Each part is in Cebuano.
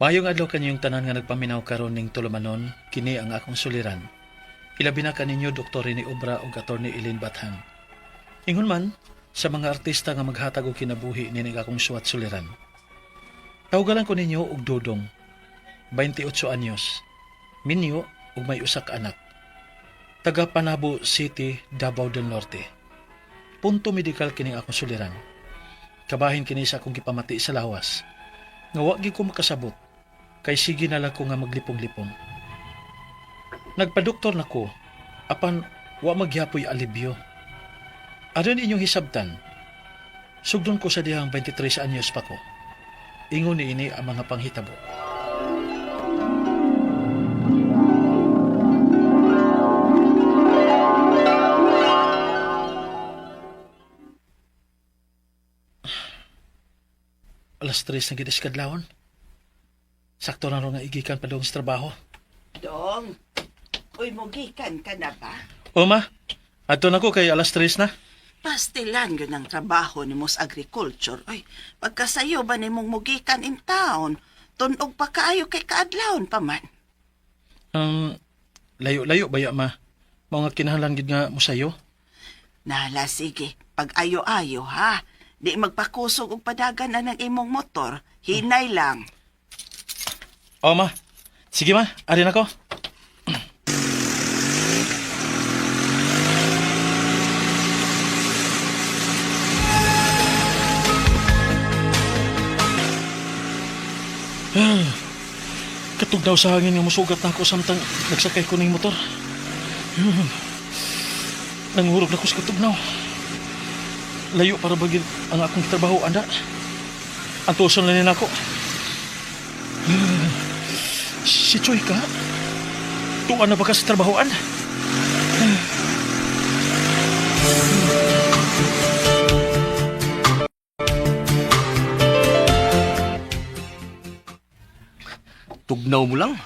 Mayong adlaw kanyong tanan nga nagpaminaw karon ning tulumanon, kini ang akong suliran. Ilabi na kaninyo Dr. Rene Obra ug Attorney Eileen Bathan. Ingon man sa mga artista nga maghatag og kinabuhi nining akong suwat suliran. Tawgalan ko ninyo og Dodong, 28 anyos, minyo ug may usa ka anak. Taga Panabo City, Davao del Norte. Punto medikal kining akong suliran. Kabahin kini sa akong gipamati sa lawas. Nga wa gyud ko makasabot kay sige na lang ko nga maglipong-lipong. Nagpadoktor na ko apan wa magyapoy alibyo. Aron inyong hisabtan, sugdon ko sa dihang 23 anyos pa ko. Ingon ni ini ang mga panghitabo. Alas 3 na gid kadlawon. Sakto na ro nga igikan pa dong sa trabaho. Dong, uy, mugikan ka na ba? O ma, adto na ko kay alas 3 na. Pastilan yun ang trabaho ni Mos Agriculture. Uy, pagkasayo ba ni mong mugikan in town? Tunog pa kaayo kay kaadlawon pa man. Layo-layo ba ya ma? Mao nga kinahanglan gid nga mosayo. Nala, sige, pag ayo-ayo ha. Di magpakusog og padagan na ng imong motor. Hinay lang. O ma, sige ma, ari na ko. Katugnaw sa hangin nga musugat na ako samtang nagsakay ko ning motor. Nanghurog na ko sa katugnaw. Layo para bagin ang akong trabaho, anda. Antuson lang nila ako. Si Choi ka? Tuan na ba ka sa trabahoan? Tugnaw mo lang.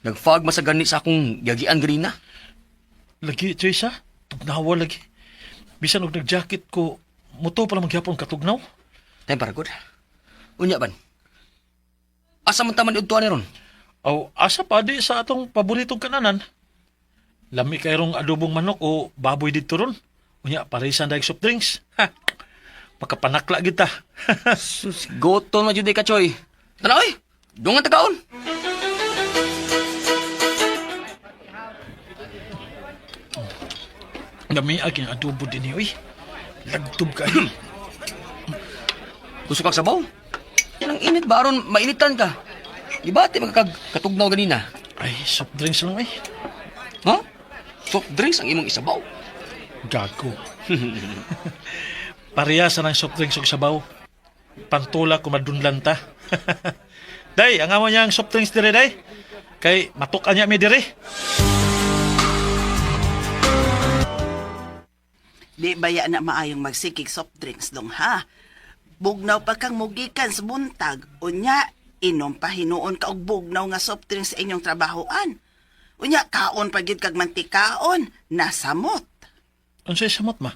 Nagfag masagani sa akong yagian ganina. Lagi, Choi sa? Tugnawa lagi. Bisan og nag-jacket ko, muto pala magyapon katugnaw. Time para good. Unya ban. Asa man taman udtuan ni ron? Aw, asa pa di sa atong paboritong kananan. Lami kayrong adobong manok o baboy dito ron. Unya, parisan dahil soft drinks. Ha! Makapanakla kita. Sus, goton na jud ka choy. Tara oy. Dungan tagaon. Lami aging adobo din eh, uy. Lagtob kayo. Gusto kag sabaw? Yan ang init ba aron mainitan ka? Gibati man kag katugnaw ganina. Ay, soft drinks lang ay. Ha? Soft drinks ang imong isabaw. Gago. Pareha sa ng soft drinks ug sabaw. Pantula kumadunlan ta. Day, ang amo niyang soft drinks dire day. Kay matuk niya mi dire. Di baya na maayong magsikig soft drinks dong ha. Bugnaw pa kang mugikan sa buntag. Unya, inom pa hinuon ka og bugnaw nga soft drinks sa inyong trabahoan. Unya, kaon pa gid kag mantikaon. Nasamot. Unsay samot ma?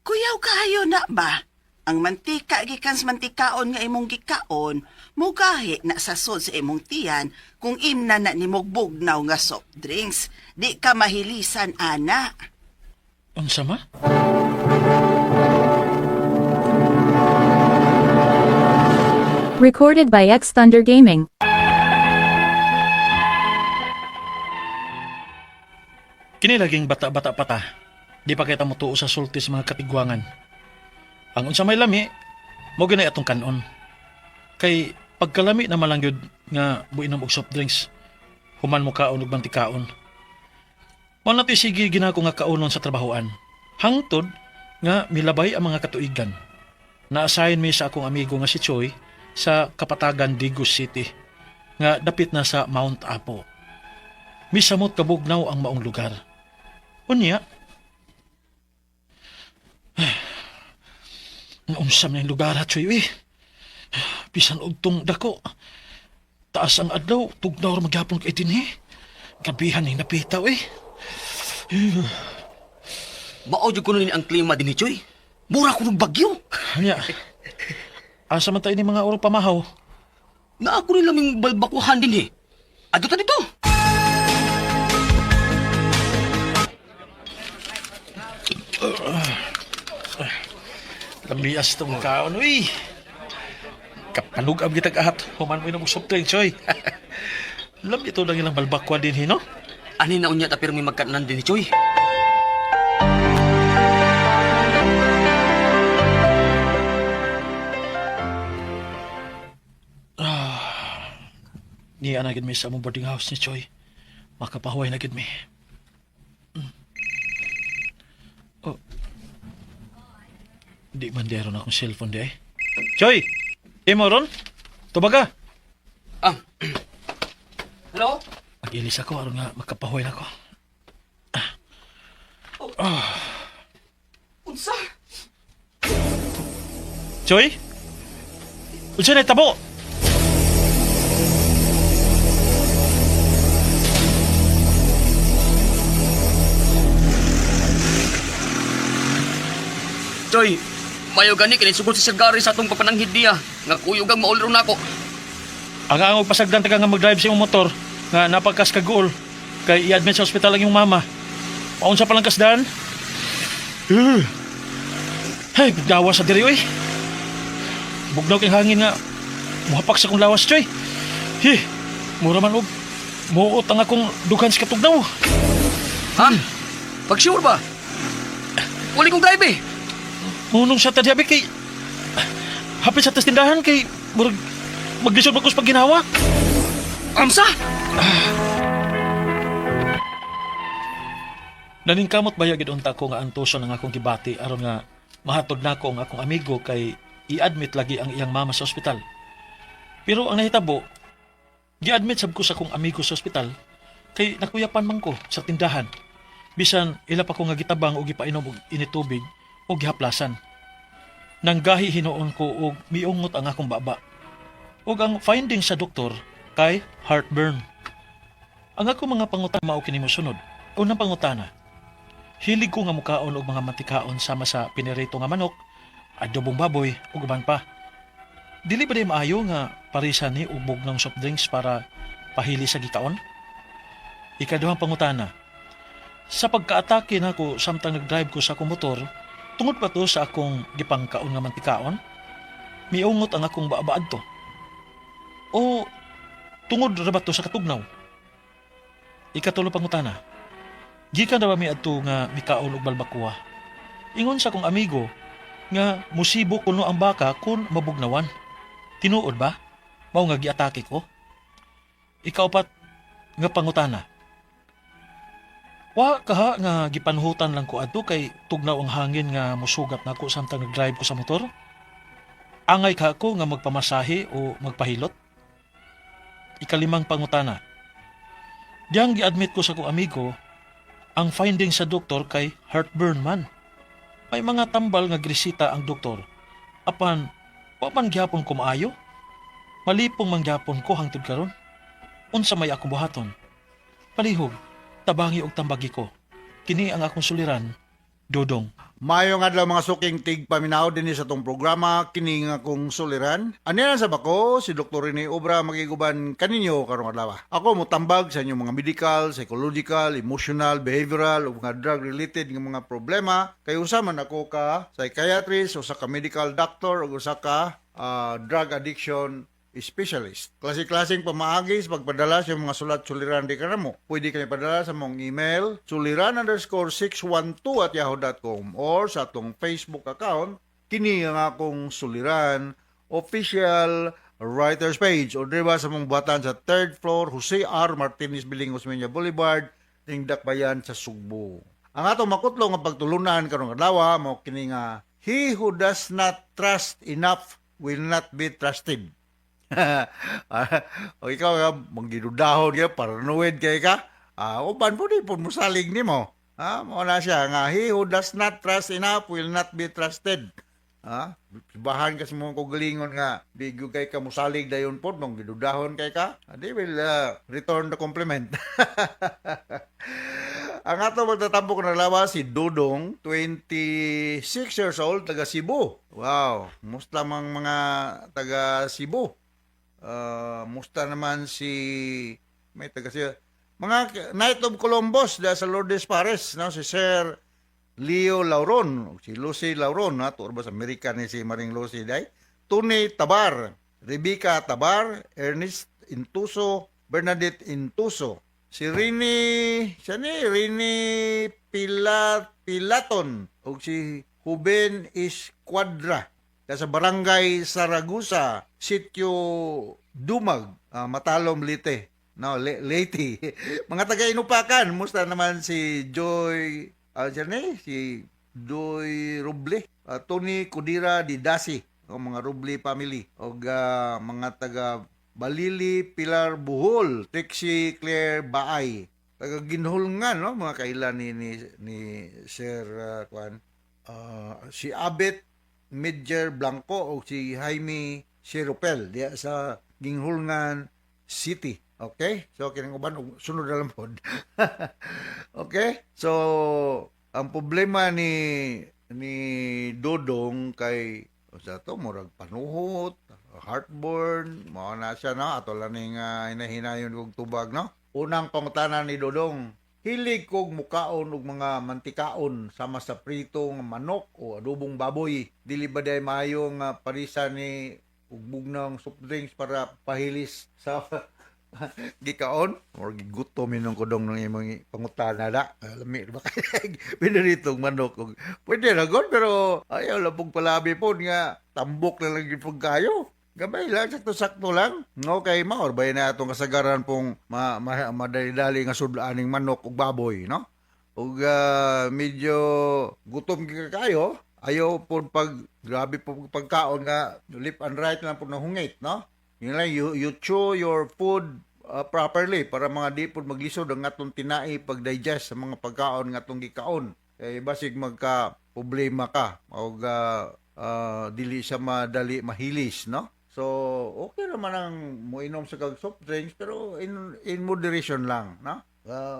Kuyaw kaayo na ba? Ang mantika gikan sa mantikaon nga imong gikaon, mugahi na sa sod sa imong tiyan kung imna na nimog bugnaw nga soft drinks. Di ka mahilisan, ana. Unsa ma? Recorded by X Thunder Gaming. Kini laging bata-bata pa ta. Di pa kita motuo sa sulti sa mga katigwangan. Ang unsa may lami, mo ginay atong kanon. Kay pagkalami na malang yun nga buinom og soft drinks, human mo kaon og mantikaon. Mao na to'y sige ginako nga kaunon sa trabahoan. Hangtod nga milabay ang mga katuigan. Na-assign mi sa akong amigo nga si Choi sa Kapatagan, Digos City, nga dapit na sa Mount Apo. Misamot kabugnaw ang maong lugar. Unya, naunsam na yung lugar ha, Choy, uy. Bisan og tong dako. Taas ang adlaw, tugnaw ra magyapon kay dinhi. Gabihan ni napitaw eh. Mao jud kuno ni ang klima dinhi choy. Mura kuno bagyo. Unya, asa man tayo ni mga oro pamahaw? Na ako rin laming balbakuhan din eh. Adto ta dito. Lamias itong kaon, uy. Kapanugab kitag ahat. Human mo inom og soft drinks, oy. Lami ito lang ilang balbakwa din, hino? Ani na unya ta pirmi magkatnan din ni Choy. Niya na gid mi sa among boarding house ni Choy. Makapahuway na gid mi. Oh. Di man dero na akong cellphone di ay. Choy! Imo ron? Tubaga! Ah. Hello? Mag-ilis ako aron nga makapahuway na ako. Unsa? Choy? Unsa na tabo? Choy, mayo gani kini sugod si Sir Gary sa atong papananghid niya. Nga kuyog ang maulro nako. Ang angog pasagdan taga nga mag-drive sa imong motor nga napagkas ka goal kay i-admit sa ospital ang iyong mama. Paunsa pa lang kasdan? Hey, bugnawa sa diri oy. Bugnaw kay hangin nga muhapak sa kong lawas, Choy. Hi, mura man og muot ang akong dughan sa katugnaw. Ha? Pag sure ba? Uli kong drive eh. Munong sa tadyabi kay hapit sa tas tindahan kay murag maglisod man ko sa pagginawa. Amsa! Naningkamot ba gid unta ko nga antuson ang akong gibati aron nga mahatod nako ang akong amigo kay i-admit lagi ang iyang mama sa ospital. Pero ang nahitabo, gi-admit sab ko sa akong amigo sa ospital kay nakuyapan man ko sa tindahan. Bisan ila pa ko nga gitabang og gipainom og initubig o gihaplasan. Nanggahi hinuon ko og miungot ang akong baba. Ug ang finding sa doktor kay heartburn. Ang ako mga pangutana mao kini mosunod. Unang pangutana, hilig ko nga mukaon og mga mantikaon sama sa pinirito nga manok, adobong baboy ug uban pa. Dili ba di maayo nga parisa ni og bugnang soft drinks para pahili sa gikaon? Ikaduhang pangutana, sa pagkaatake nako samtang nag-drive ko sa akong motor, tungod pa to sa akong gipangkaon nga mantikaon? Miungot ang akong baabaad to. O tungod ra ba to sa katugnaw? Ikatulo pangutana, gikan ra ba mi adto nga mikaon og balbakuwa? Ingon sa akong amigo nga musibo kuno ang baka kun mabugnawan. Tinuod ba? Mao nga giatake ko? Ikaupat nga pangutana. Wa kaha nga gipanhutan lang ko adto kay tugnaw ang hangin nga musugat nako samtang nag-drive ko sa motor. Angay ka ako nga magpamasahe o magpahilot? Ikalimang pangutana. Diyang gi-admit ko sa akong amigo ang finding sa doktor kay heartburn man. May mga tambal nga gresita ang doktor. Apan, wa man gyapon ko maayo. Malipong man gyapon ko hangtod karon. Unsa may akong buhaton? Palihog, tabangi og tambagi ko. Kini ang akong suliran, Dodong. Maayong adlaw mga suking tig paminaw dinhi sa tong programa kini nga akong suliran. Ani na sa bako si Dr. Rene Obra magiguban kaninyo karong adlaw. Ako motambag sa inyong mga medical, psychological, emotional, behavioral ug mga drug related nga mga problema kay usa man ako ka psychiatrist, usa ka medical doctor ug usa ka drug addiction specialist. Klase-klaseng pamaagi sa pagpadala sa mga sulat suliran di kanamo. Pwede kami padala sa mong email suliran_612@yahoo.com or sa atong Facebook account kini ang akong suliran official writers page o diba sa mong buhatan sa third floor Jose R. Martinez Building, Osmeña Boulevard, Tingdakbayan sa Sugbo. Ang atong makutlo nga pagtulunan karong adlaw mao kini nga he who does not trust enough will not be trusted. O ikaw nga manggidudahon ka, paranoid kay ka. Uban po di po musalig nimo. Mao na siya nga he who does not trust enough will not be trusted. Bahan kasi mo kagalingon nga di gyud kay ka musalig dayon pod mong gidudahon kay ka. They will return the compliment. Ang ato magtatambok na lawa si Dudong, 26 years old, taga Cebu. Wow, most lamang mga taga Cebu. Musta naman si may taga siya mga Knight of Columbus da sa Lourdes Pares, no, si Sir Leo Lauron, si Lucy Lauron, ha, tuor ba sa Amerika ni si Maring Lucy day? Tony Tabar, Rebecca Tabar, Ernest Intuso, Bernadette Intuso, si Rini, siya ni Rini Pilaton, o si Juben Esquadra, da sa Barangay Saragusa, Sitio Dumag, Matalom, Leyte. No, Leyte. Mga taga Inupakan, musta naman si Joy, siya ni, si Joy Ruble, Tony Kudira di Dasi, o mga Ruble family, o mga taga Balili, Pilar Buhol, Trixie Claire Baay, taga Ginhulngan, no, mga kailan ni Sir Kwan, si Abet Midger Blanco o si Jaime Siropel diya sa Ginhulngan City. Okay? So kining uban og sunod na lang pod. Okay? So ang problema ni Dodong kay sa to murag panuhot, heartburn, mao na siya, no, ato lang ning hinahinayon og tubag, no. Unang pangutana ni Dodong: "Hilig kog mukaon og mga mantikaon sama sa prito nga manok o adobong baboy. Dili ba day maayo nga parisa ni ug bugnaw soft drinks para pahilis sa gikaon?" Or gigutom inong kudong ng imong pangutana da. Lami ba kay piniritong manok og pwede ra god, pero ayaw lang pong palabi pod nga tambok na lang gyud pud kayo. Gamay lang, sakto-sakto lang. Okay, mao ba na atong kasagaran pong madali-dali nga sudlaaning manok ug baboy, no? Ug medyo gutom gyud ka kayo, ayaw po pag grabe po pagkaon nga left and right lang po nahungit, no? Yun lang, you chew your food properly para mga di po maglisod ang atong tinai pag-digest sa mga pagkaon nga atong gikaon. Eh, basig magka problema ka o dili siya madali mahilis, no? So, okay naman ang moinom sa kag soft drinks pero in moderation lang, no?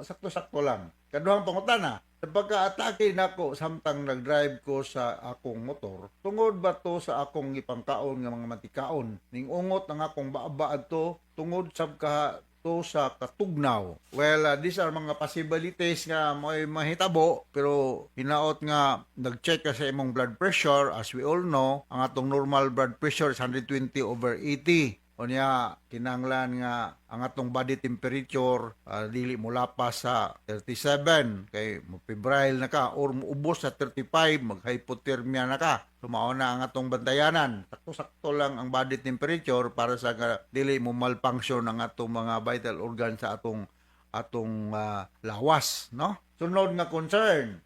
Sakto-sakto lang. Kaduhang pangutana: "Sa pagka-atake nako samtang nag-drive ko sa akong motor, tungod ba to sa akong gipangkaon nga mga mantikaon? Ning ungot ang akong baaba adto, tungod sab ka to sa katugnaw?" Well, these are mga possibilities nga may mahitabo, pero hinaot nga nag-check ka sa imong blood pressure. As we all know, ang atong normal blood pressure is 120/80. Unya kinahanglan nga ang atong body temperature dili mo lapas sa 37 kay mo febrile na ka or muubos sa 35, mag-hypothermia na ka. So mao na ang atong bantayanan. Sakto-sakto lang ang body temperature para sa nga dili mo malfunction ang atong mga vital organ sa atong atong lawas, no? Sunod nga concern,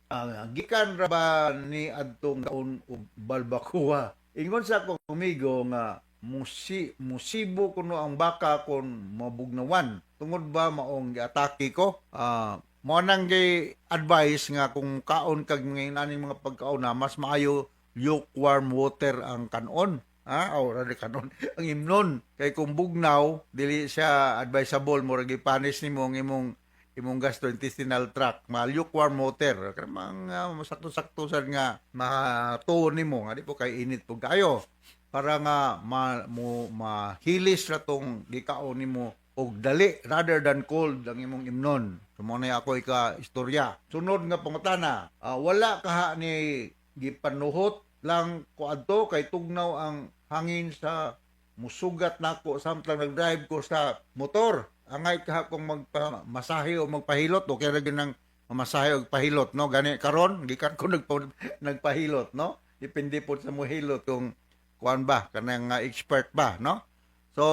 gikan ra ba ni adtong kaon og balbakuwa? Ingon sa akong amigo nga musibo kuno ang baka kon mabugnawan. Tungod ba maong giatake ko?" Mo nang gi advice nga kung kaon kag ngayon aning mga pagkaon na mas maayo lukewarm water ang kanon. Ah, o rather kanon ang imnon kay kung bugnaw dili siya advisable, murag gipanis nimo ang imong imong gastrointestinal tract. Ma lukewarm water kay mga sakto-sakto sad nga matuon nimo nga di po kay init po kayo para nga mo mahilis ra tong gikaon nimo og dali rather than cold ang imong imnon. So mo na ako ika istorya. Sunod nga pangutana, wala kaha ni gipanuhot lang ko adto kay tugnaw ang hangin sa musugat nako samtang nag-drive ko sa motor. Angay kaha kong magpamasahe o magpahilot? Okay ra gyud nang mamasahe og pahilot, no? Gani karon gikan ko nagpahilot, no? Depende po sa mohilot kung kuan ba kanang expert ba, no? So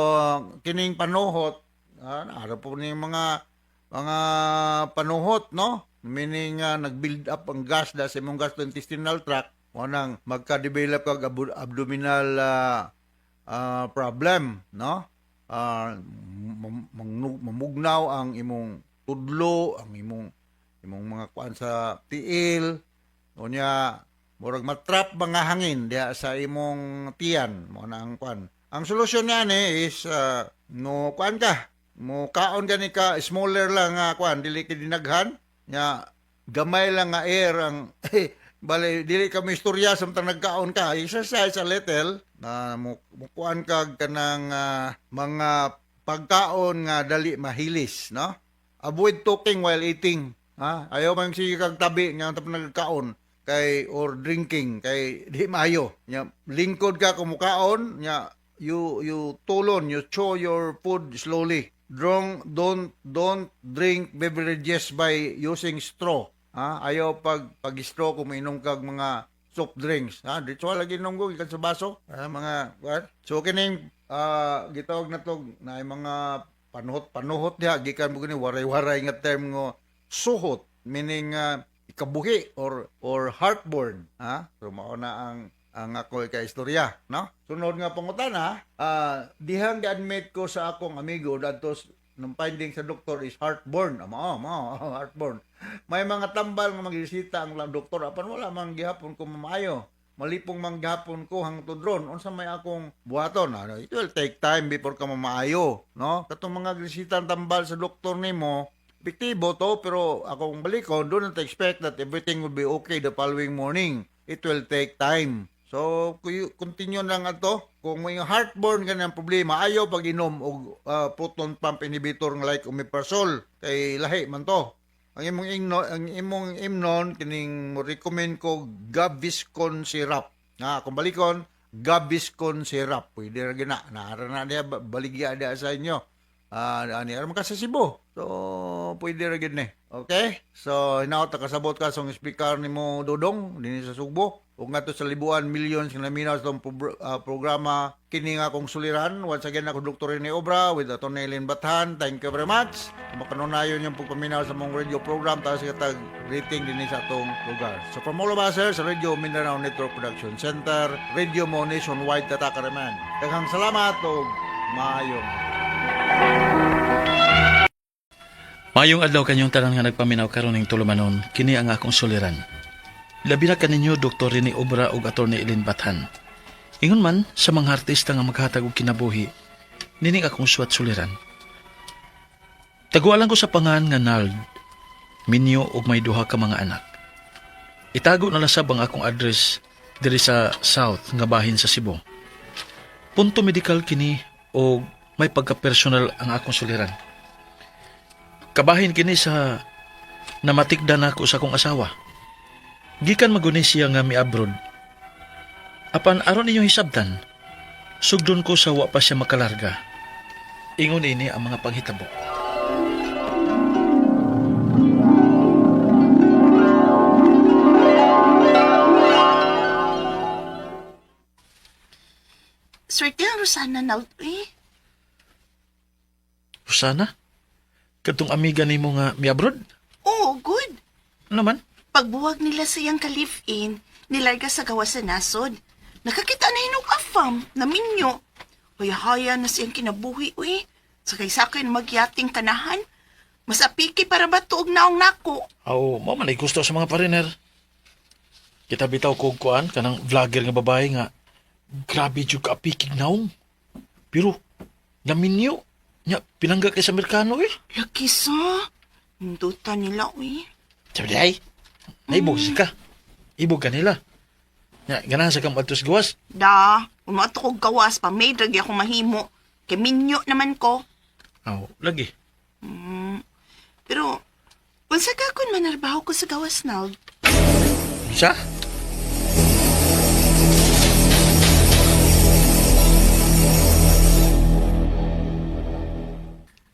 kining panuhot, ara po ni mga panuhot, no, meaning nag-build up ang gas da sa imong gastrointestinal tract, mo nang magka-develop kag abdominal problem, no? Mamugnaw ang imong tudlo, ang imong imong mga kuan sa tiil. Unya murag matrap mga hangin diha sa imong tiyan. Mo na ang kuan. Ang solusyon niya ni is no kuan ka mo kaon gani ka smaller lang nga kuan, dili kay dinaghan nya, gamay lang nga air ang Bale dili ka mo istorya samtang nagkaon ka. Exercise a little na mukuan ka kanang mga pagkaon nga dali mahilis, no? Avoid talking while eating. Ha? Ayaw man sige kag tabi nga tapos nagkaon kay or drinking kay di maayo. Nya lingkod ka kumukaon nya you tulon, you chew your food slowly. Don't drink beverages by using straw. Ha? Ayaw pag straw kung mainom kag mga soft drinks. Ha? Dito lagi inom ko gikan sa baso. Ha? Mga what? So kining gitawag na to na mga panuhot-panuhot diha gikan mo gani waray-waray nga term nga suhot, meaning ikabuhi or heartburn, ha? So mao na ang ako kay istorya, no? Sunod nga pangutana, dihang gi-admit ko sa akong amigo dadto nung finding sa doktor is heartburn. Mao mao heartburn. May mga tambal nga magresita ang doktor apan wala man gihapon ko maayo. Malipong man gihapon ko hangtod ron, unsa may akong buhaton? Ano, it will take time before ka mamaayo, no? Katong mga resita tambal sa doktor nimo, epektibo to, pero akong balikon, do not expect that everything will be okay the following morning. It will take time. So, continue lang ato. Kung may heartburn ka ng problema, ayaw pag-inom og proton pump inhibitor nga like omeprazole kay lahi man to. Ang imong imnon kining mo recommend ko Gaviscon syrup. Na kung balikon Gaviscon syrup. Pwede ra gina. Naara na niya baligya diha sa inyo. Ani ara man ka sa Cebu. So pwede ra gid ni. Okay? So hinaot kasabot ka sa speaker nimo Dodong dinhi sa Sugbo. Ug ngadto sa Libuan, millions nga naminaw sa atong programa kini nga akong suliran. Once again, ako Dr. Rene Obra with Atty. Eileen Bathan. Thank you very much. Makanunayon yung pagpaminaw sa mong radio program taas katag rating dinhi sa atong lugar. So from all of us here sa Radio Mindanao Network Production Center, Radio Mo Nationwide, Tatakaraman. Daghang salamat ug maayong Mayong adlaw kanyong tanan nga nagpaminaw karon ning tulumanon, kini ang akong suliran. Labi na kaninyo Dr. Rene Obra ug Atty. Eileen Bathan. Ingon man sa mga artista nga maghatag og kinabuhi, nining akong suwat suliran. Tagualan ko sa pangan nga Nald, minyo og may duha ka mga anak. Itago na lasab ang akong address diri sa South nga bahin sa Cebu. Punto medical kini o may pagka-personal ang akong suliran. Kabahin kini sa namatikda nako sa akong asawa. Gikan maguni siya nga mi-abroad. Apan aron inyong hisabtan, sugdon ko sa wa pa siya makalarga. Ingon ini ang mga panghitabo. Swerte ang Rosana na eh. Susana, katong amiga nimo nga mi-abroad? Oo, good. Ano man? Pagbuwag nila sa iyang ka-live-in, nilarga sa gawas sa nasod. Nakakita na hinog afam, naminyo. Haya-haya na siyang kinabuhi, uy. Sakay-sakay na magyating kanahan. Mas apiki para ba tuog naong nako? Aw, mao man ay gusto sa mga pariner. Kita bitaw kog kuan kanang vlogger nga babae nga grabe jud ka apikig naong. Pero naminyo nya pinangga kay sa Amerikano eh. Laki sa. Hinduta nila, uy. Sabi ay, naibog ka. Ibog ka nila. Nya, ganahan sa kang adtos gawas. Da, umato kog gawas pa, may dragi ako mahimo. Kay minyo naman ko. Aw, lagi. Pero, unsa ka kun manarbaho ko sa gawas na? Sa?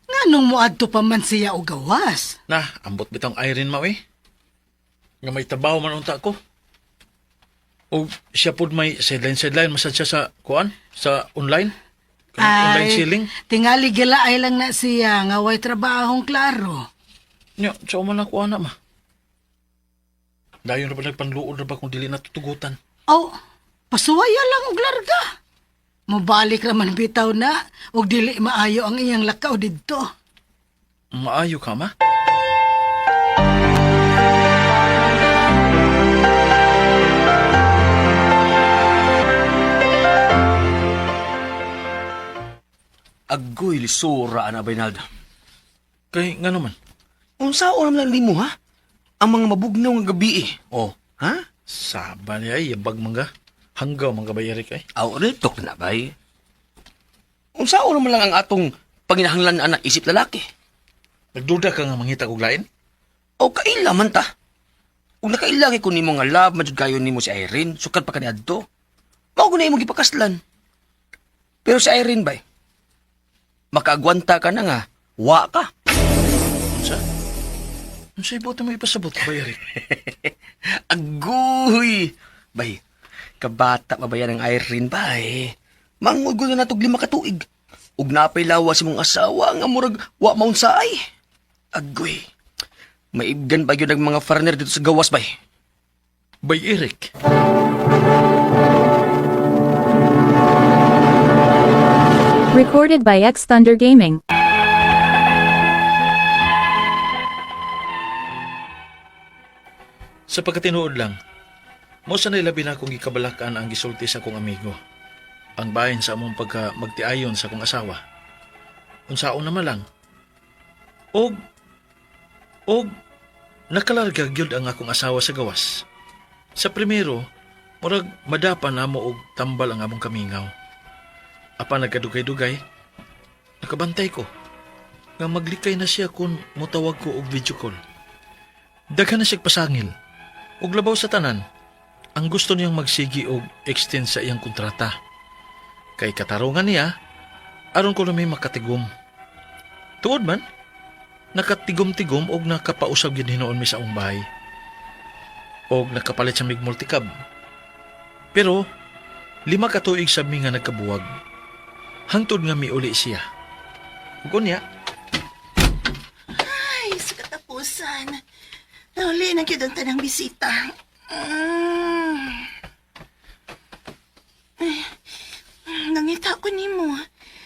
Nganong moadto pa man siya og gawas? Na, ambot bitong Irene mao eh. Nga may trabaho man unta ko. O siya pud may sideline-sideline masad siya sa kuan, sa online. Kanang online selling. Tingali gila ay lang na siya nga way trabahong klaro. Nya, sa man ako ana ma. Dayon ra ba nagpanluod ra ba kung dili natutugutan? Aw, pasuwaya lang og larga. Mobalik ra man bitaw na og dili maayo ang iyang lakaw didto. Maayo ka ma? Agoy lisura ana Baynald. Kay nga naman. Unsa oram lang nimo ha? Ang mga mabugnaw nga gabi eh. Oh, Ha? Saba niya ay, yabag mangga. Hanggaw mangga ba Eric ay? Aw, real talk na bay. Unsa man lang ang atong panginahanglan anak isip lalaki. Nagduda ka nga mangita kog lain? O kaila man ta. Ug nakaila kay kun nimo nga love man jud kayo nimo si Irene, sukad pa kaniadto. Mao gud na imong gipakaslan. Pero si Irene bay, makaagwanta ka na nga, wa ka. Unsa? Unsa ibuot mo ipasabot ba Eric? Agoy! Bay, kabata pa ba yan ang Irene bay? Mangod na natog 5 ka tuig. Ug napay lawas imong asawa nga murag wa maunsaay. Agoy. Maibgan ba yun ang mga foreigner dito sa gawas bay? Bay Eric. Recorded by X Thunder Gaming. Sa pagkatinuod lang, mo sa labi na akong gikabalakan ang gisulti sa akong amigo. Ang bahin sa among pagka magtiayon sa akong asawa. Unsaon naman lang. Og og nakalarga gyud ang akong asawa sa gawas. Sa primero, murag madapa namo og tambal ang among kamingaw. Apan nagkadugay-dugay, nakabantay ko nga maglikay na siya kung motawag ko og video call. Daghan na siya'g pasangil. Ug labaw sa tanan, ang gusto niyang magsigi og extend sa iyang kontrata. Kay katarungan niya, aron ko may makatigom. Tuod man, nakatigom-tigom og nakapausab gyud hinuon mi sa akong bahay. Og nakapalit sa mig multicab. Pero 5 ka tuig sa mi nga nagkabuwag. Hangtod nga miuli siya. Ug unya, Ay, sa katapusan. Nahuli na gyud ang tanang bisita. Ay, nangita ko nimo.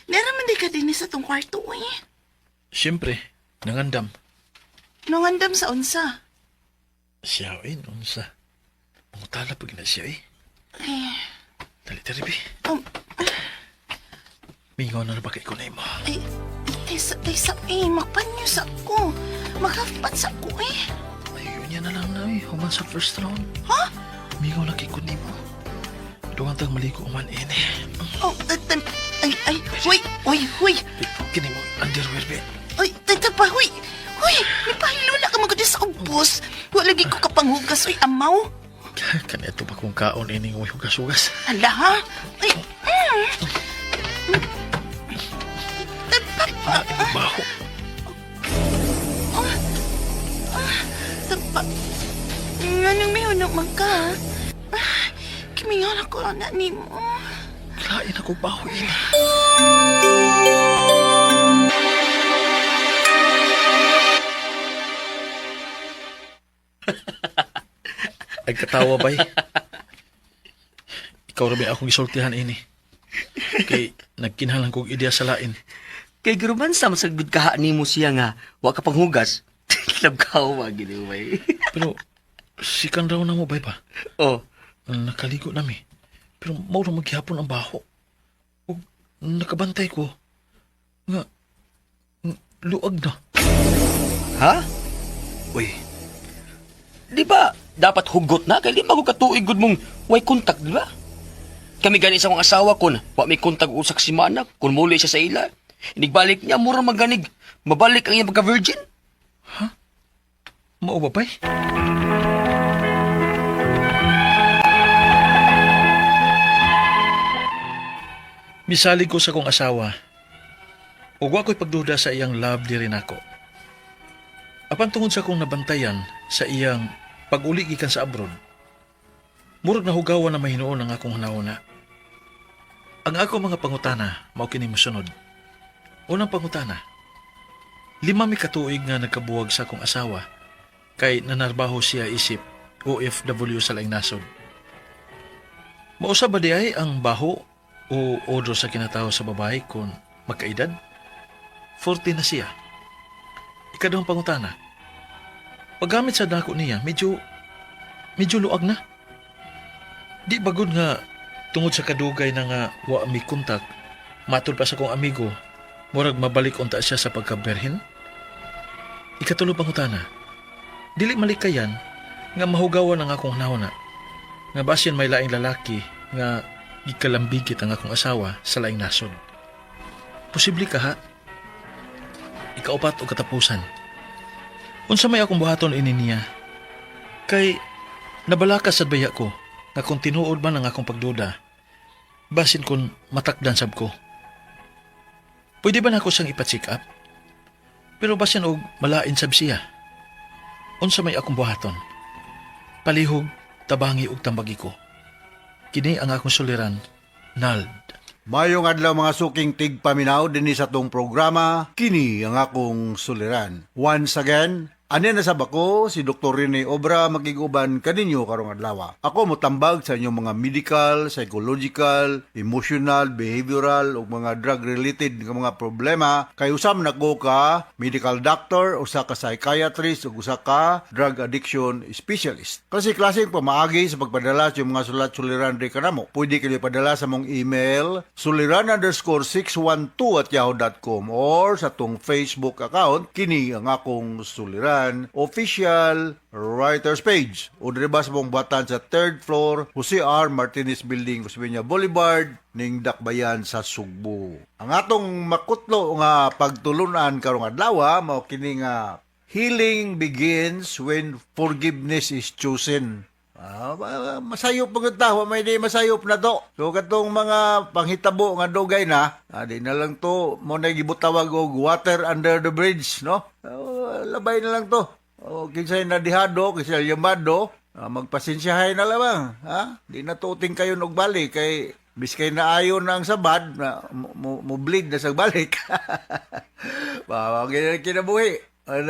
Naraman di ka din sa tong kwarto eh. siyempre, nangandam. Nangandam sa unsa. Siya eh, unsa. Mangutala pag na siya eh. Ay, Dali, dali, bi. um, Mingaw na na ba kay kunay mo? ay, taysa, taysa, eh, magpanyo sa ko. Maghapat sa ko eh. Ayun niya na lang na eh. Human sa first round. Ha? Mingaw na kay kunay mo. Dugang tang maliko uman eh. Oh, ay, ay, huy, huy, huy. Kini mo, underwear be. Ay, tata pa, huy. Huy, nipahilo na ka magod sa ubos. Wala lagi ko kapanghugas, uy, amaw. Kani ato pa kong kaon ining uy hugas-hugas. Hala, ha? Ay, Tapa, Ah, imong baho. tapa. Anong may hunong man ka? Ah, Kimingaw na ko na ni mo. Klain ako baho ina. Ay katawa bay. Ikaw ra ba akong gisultihan ini. Kay nagkinahanglan kog ideya sa lain. Kay grumansa masagod kaha nimo siya nga wa ka panghugas. Labkaw ba gid bay. Pero sikan raw na mo bay ba? Oh, Nakaligo nami. Pero mao ra maghihapon ang baho. Ug nakabantay ko nga luag na. ha? Uy. Di ba dapat hugot na kay di ba ko katuig gud mong way kontak, di ba? Kami gani sa akong asawa kon, wa may kontak usak si Mana, kun muli siya sa ila. Inigbalik niya mura maganig. Mabalik ang iyang pagka-virgin. Mao ba bay? Misalig ko sa kong asawa. Ug wa ko'y pagduda sa iyang love diri nako. Apan tungod sa akong nabantayan sa iyang pag-uli gikan sa abroad, murag nahugawan na mahinuon ang akong hunahuna. Ang ako mga pangutana mao kini mosunod. Unang pangutana. 5 mi katuig nga nagkabuwag sa akong asawa kay nanarbaho siya isip OFW sa laing nasod. Mausa ba di ay ang baho o odor sa kinatawo sa babae kung magkaedad? 40 na siya. Ikaduhang pangutana. Paggamit sa dako niya, medyo luag na. Di bagod nga tungod sa kadugay na nga wa mi kontak, matud pa sa kong amigo, murag mabalik unta siya sa pagkaberhin. Ikatulo pangutana. Dili malikayan nga mahugawan ang akong hunahuna. Nga basin may laing lalaki nga gikalambigit ang akong asawa sa laing nasod. Posible ka ha? Ikaupat o katapusan. Unsa may akong buhaton ini niya? Kay nabalaka sad baya ko nga kung tinuod man ang akong pagduda, basin kon matakdan sab ko. Pwede ba nako siyang ipa-check up? Pero basin og malain sab siya. Unsa may akong buhaton? Palihog, tabangi og tambagi ko. Kini ang akong suliran, Nald. Mayong adlaw, mga suking tigpaminaw dinhi sa atong programa, kini ang akong suliran. Once again, ani na sab ako, si Dr. Rene Obra, makiguban kaninyo karong adlaw. Ako motambag sa inyong mga medical, psychological, emotional, behavioral ug mga drug-related nga mga problema kay usam nako ka medical doctor, usa ka psychiatrist ug usa ka drug addiction specialist. Kasi klaseng pamaagi sa pagpadala sa inyong mga sulat suliran diri kanamo. Pwede kayo padala sa mong email suliran_612@yahoo.com or sa atong Facebook account, kini ang akong suliran official writers page, o diri ba sa mong batan sa third floor, Jose R. Martinez Building, Osmeña Boulevard, ning Dakbayan sa Sugbo. Ang atong makutlo nga pagtulunan karong adlaw mao kini nga "Healing begins when forgiveness is chosen." Masayop mga ta, wa may di masayop na to. So katong mga panghitabo nga dugay na, di na lang to mo na gibutawag og water under the bridge, no? Labay na lang to. O kinsay nadihado, kinsay yamado, magpasensyahay na lamang, ha? Di na to uting kayo og balik kay biskay naayo na ang sabad na mo bleed na sa balik. Ba, kinabuhi. And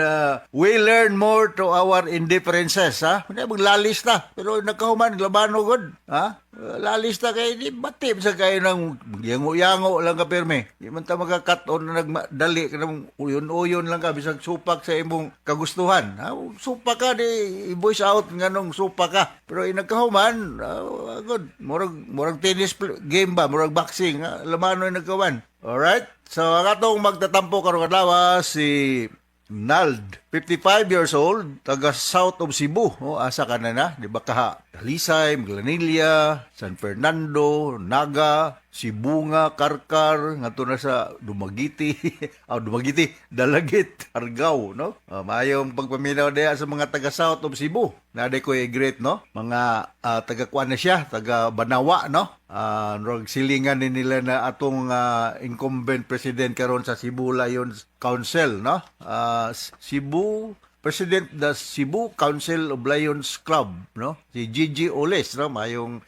we learn more to our indifferences, ha? Hindi, maglalis na. Pero nagkahuman, labano gud. Ha? Lalis na kay di batib sa kayo ng yango-yango lang ka pirmi. Di man ta magka-cut-on na nagdali ka ng uyon-uyon lang ka bisag supak sa imong kagustuhan. Ha? Supak ka di i-voice out nga nung supak ka. Pero inagkahuman, good. Murag tennis game ba, murag boxing, ha? Lamano yung nagkahuman. Alright? So, ang atong magtatampo karong adlaw si Nald, 55 years old, taga south of Cebu. Oh, asa ka na na? Di ba kaha? Talisay, Minglanilla, San Fernando, Naga, Sibonga, Carcar, ngadto na sa Dumaguete, Dumaguete, Dalagit, Argao, no? Maayong pagpaminaw diha sa mga taga south of Cebu. Naa ko great, no? Mga taga kuan na siya, taga Banawa, no? Rog silingan ni nila na atong incumbent president karon sa Cebu Lions Council, no? Cebu President the Cebu Council of Lions Club, no? Si Gigi Oles, no? Mayong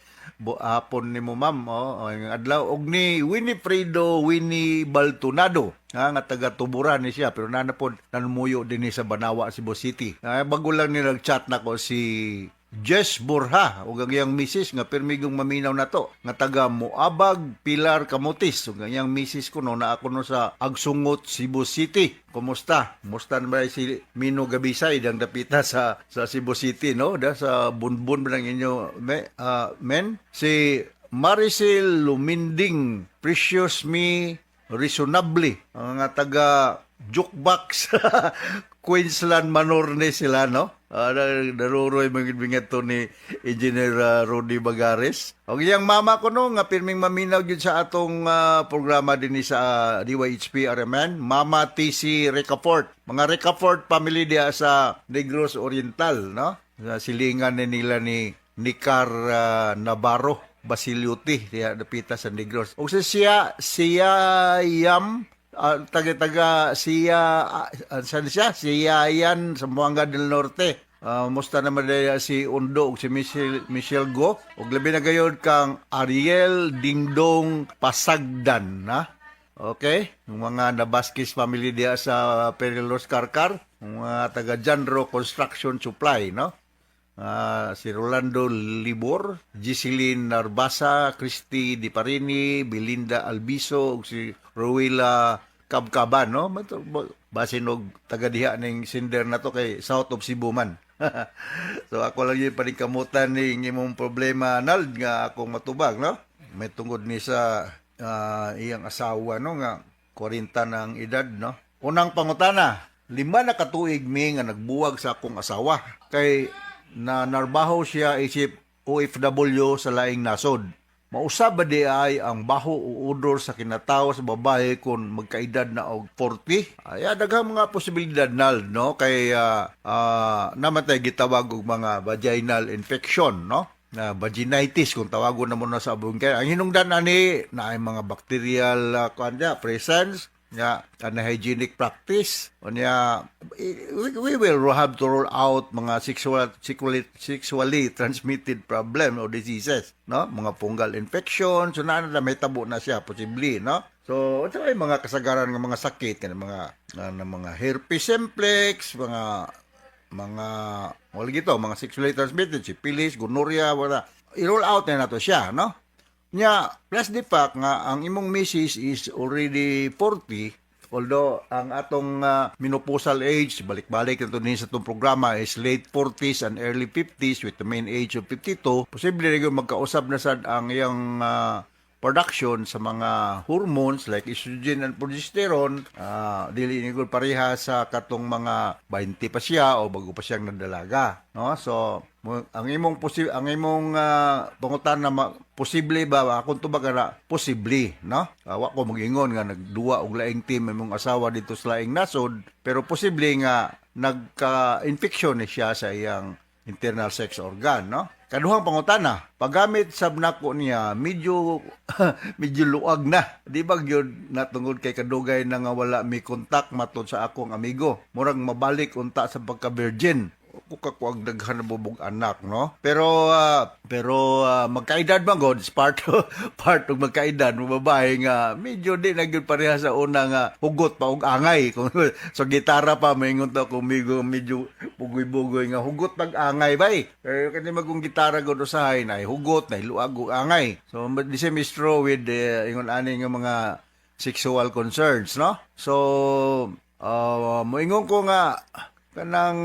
hapon nimo, ma'am, oh, ang adlaw og ni Winifredo Winnie Baltunado, ha, nga taga Tuburan ni siya pero nana pod nanumuyo dinhi sa Banawa, Cebu City. Bago lang ni nag-chat nako si Jess Borja ug ang iyang misis nga pirmigong maminaw na to nga taga Moabag, Pilar, Camotes, ug ang iyang misis kuno na ako no sa Agsungot, Cebu City. Kumusta? Kumusta na ba si Mino Gabisay dang dapita sa Cebu City, no? Da sa Bunbun ba ng inyo men? Si Maricel Luminding Precious Me Reasonably ang nga taga Jukebox, Queensland Manor ni sila, no? Naruroy mga to ni Engineer Rudy Bagares. Og iyang mama ko no nga pirming maminaw gyud sa atong programa dinhi sa DYHP RMN, Mama TC Recafort. Mga Recafort family diha sa Negros Oriental, no? Sa silingan ni nila ni Nicar Navarro Basiliuti diha dapita sa Negros. Og sa siya siya yam taga-taga siya saan siya? Siya yan sa Zamboanga del Norte. Musta naman diha si Undo ug si Michelle Go. Ug labi na gayod kang Ariel Dingdong Pasagdan, ha? Okay? Yung mga Nabaskis family diha sa Perilos Carcar, yung mga taga Janro Construction Supply, no? Si Rolando Libor, Giseline Narbasa, Christy Di Parini, Belinda Albiso, ug si Rowela Kabkaban, no? Basin og taga diha ning sender na to kay South of Cebu man. So ako lang yung paningkamutan ning imong problema, Nald, nga akong matubag, no? May tungod ni sa iyang asawa, no, nga 40 ng edad, no? Unang pangutana, 5 na katuig mi nga nagbuwag sa akong asawa kay na narbaho siya isip OFW sa laing nasod. Mausab ba di ay ang baho o odor sa kinatawo sa babae kung magkaedad na og 40? Ay, daghang mga posibilidad nal, no? Kay namatay gitawag og mga vaginal infection, no? Na vaginitis kung tawagon na mo na sa abong kay ang hinungdan ani na ay mga bacterial kuan niya, presence nga unhygienic practice unya. We will have to rule out mga sexually transmitted problem or diseases, no, mga fungal infection. So naa na may tabo na siya posible, no? So unsa may mga kasagaran nga mga sakit kanang mga na mga herpes simplex, mga wala gito, mga sexually transmitted, syphilis, gonorrhea, wala, i-roll out na nato siya, no? Nya, plus the fact nga ang imong misis is already 40, although ang atong menopausal age, balik-balik na to din sa itong programa, is late 40s and early 50s with the mean age of 52. Posible rin yung magkausab na sad ang iyang production sa mga hormones like estrogen and progesterone, dili ni gud pareha sa katong mga 20 pa siya o bago pa siyang nadalaga, no? So ang imong pangutana na posible ba, akong tubag na posible, no? Wa ko mag-ingon nga nagduwa og laing team imong asawa dito sa laing nasod, pero posible nga nagka-infection ni siya sa iyang internal sex organ, no? Kaduhang pangutana, paggamit sab nako niya, medyo medyo luag na. Di ba gyud natungod kay kadugay na nga wala mi kontak matod sa akong amigo? Murag mabalik unta sa pagka-virgin ko kakuag daghan na bubog anak, no? Pero magkaedad man god, it's part og magkaedad mo babae nga medyo di na gyud pareha sa una nga hugot pa og angay. Kung sa gitara pa maingon ta kung medyo medyo bugoy-bugoy nga hugot pag angay bay. Pero kani magong gitara gud usahay na hugot na luag og angay. So the same is true with ingon ani nga mga sexual concerns, no? So moingon ko nga kanang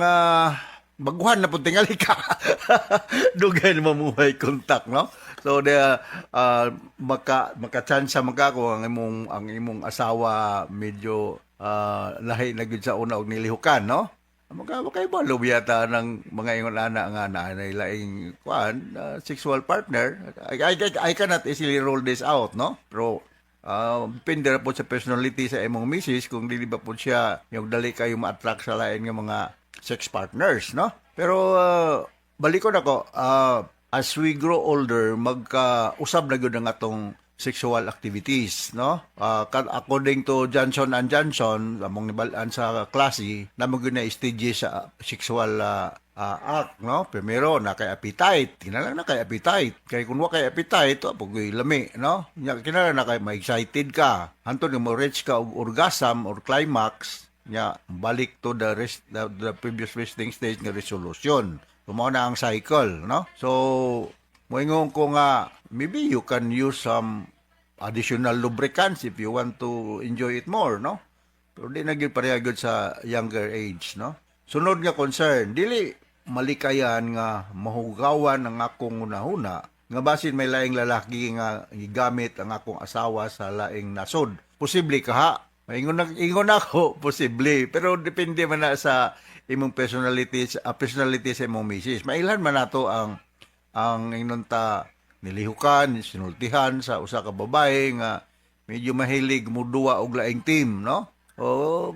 baguhan na pud tingali ka. Dugay na mamuhay kontak, no? So the maka maka-chance maka ko ang imong asawa medyo lahi na gyud sa una og nilihukan, no? Maka makaibalo yata ng mga ingon ana nga na laing kuan sexual partner. I cannot easily roll this out, no? Pero depende ra po sa personality sa imong misis kung dili ba po siya yung dali kayo ma-attract sa lain nga mga sex partners, no? Pero balikon ako, as we grow older, magka-usab na gyud ang atong sexual activities, no? According to Johnson and Johnson, among nibal-an sa klase, namo gyud na stages sa sexual act, no? Primero, na kay appetite. Kinahanglan na kay appetite. Kay kung wa kay appetite, wa pugoy lami, no? Nya kinahanglan na kay ma-excited ka. Hantod nga mo reach ka og orgasm or climax, nya balik to the previous resting stage nga resolution. So, mao na ang cycle, no? So, moingon ko nga maybe you can use some additional lubricants if you want to enjoy it more, no? Pero di na gyud pareha gyud sa younger age, no? Sunod nga concern, dili malikayan nga mahugawan ang akong hunahuna nga basin may laing lalaki nga gigamit ang akong asawa sa laing nasod. Posible kaha? Maingon na, ingon ako, posible. Pero depende man na sa imong personality sa imong misis. Mailhan man nato ang ingnon ta nilihukan, sinultihan sa usa ka babae nga medyo mahilig muduwa og laing team, no? O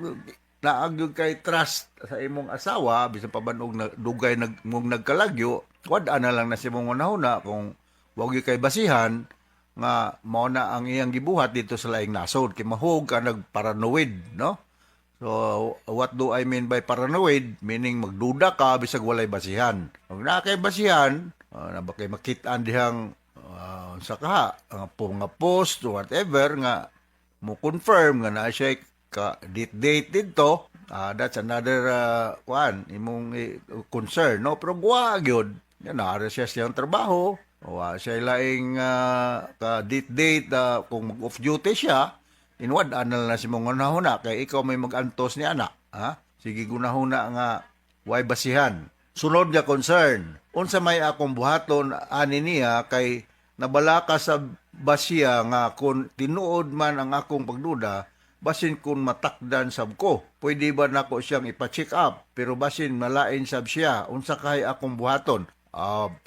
naa gyud kay trust sa imong asawa bisan pa man og dugay nag mong nagkalagyo, wad na lang na sa imong hunahuna kung wa gyud kay basihan nga mao na ang iyang gibuhat dito sa laing nasod, kay mahug ka nagparanoid, no? So what do I mean by paranoid? Meaning magduda ka bisag walay basihan. Kung naa kay basihan, na ba kay makit-an dihang sa kaha ang po nga post or whatever nga mo confirm nga naa siya ka date date didto, that's another kuan imong concern, no? Pero guwa gyud yan, naa siya siyang trabaho, wa siya laing ka date date, kung mag off duty siya, inwad anal na si mong hunahuna kay ikaw may mag-antos ni anak, ha? Sige, gunahuna nga way basihan. Sunod nga concern, unsa may akong buhaton ani niya kay nabalaka sa basiya nga kung tinuod man ang akong pagduda, basin kung matakdan sab ko. Pwede ba nako siyang ipa-check up? Pero basin malain sab siya, unsa kay akong buhaton?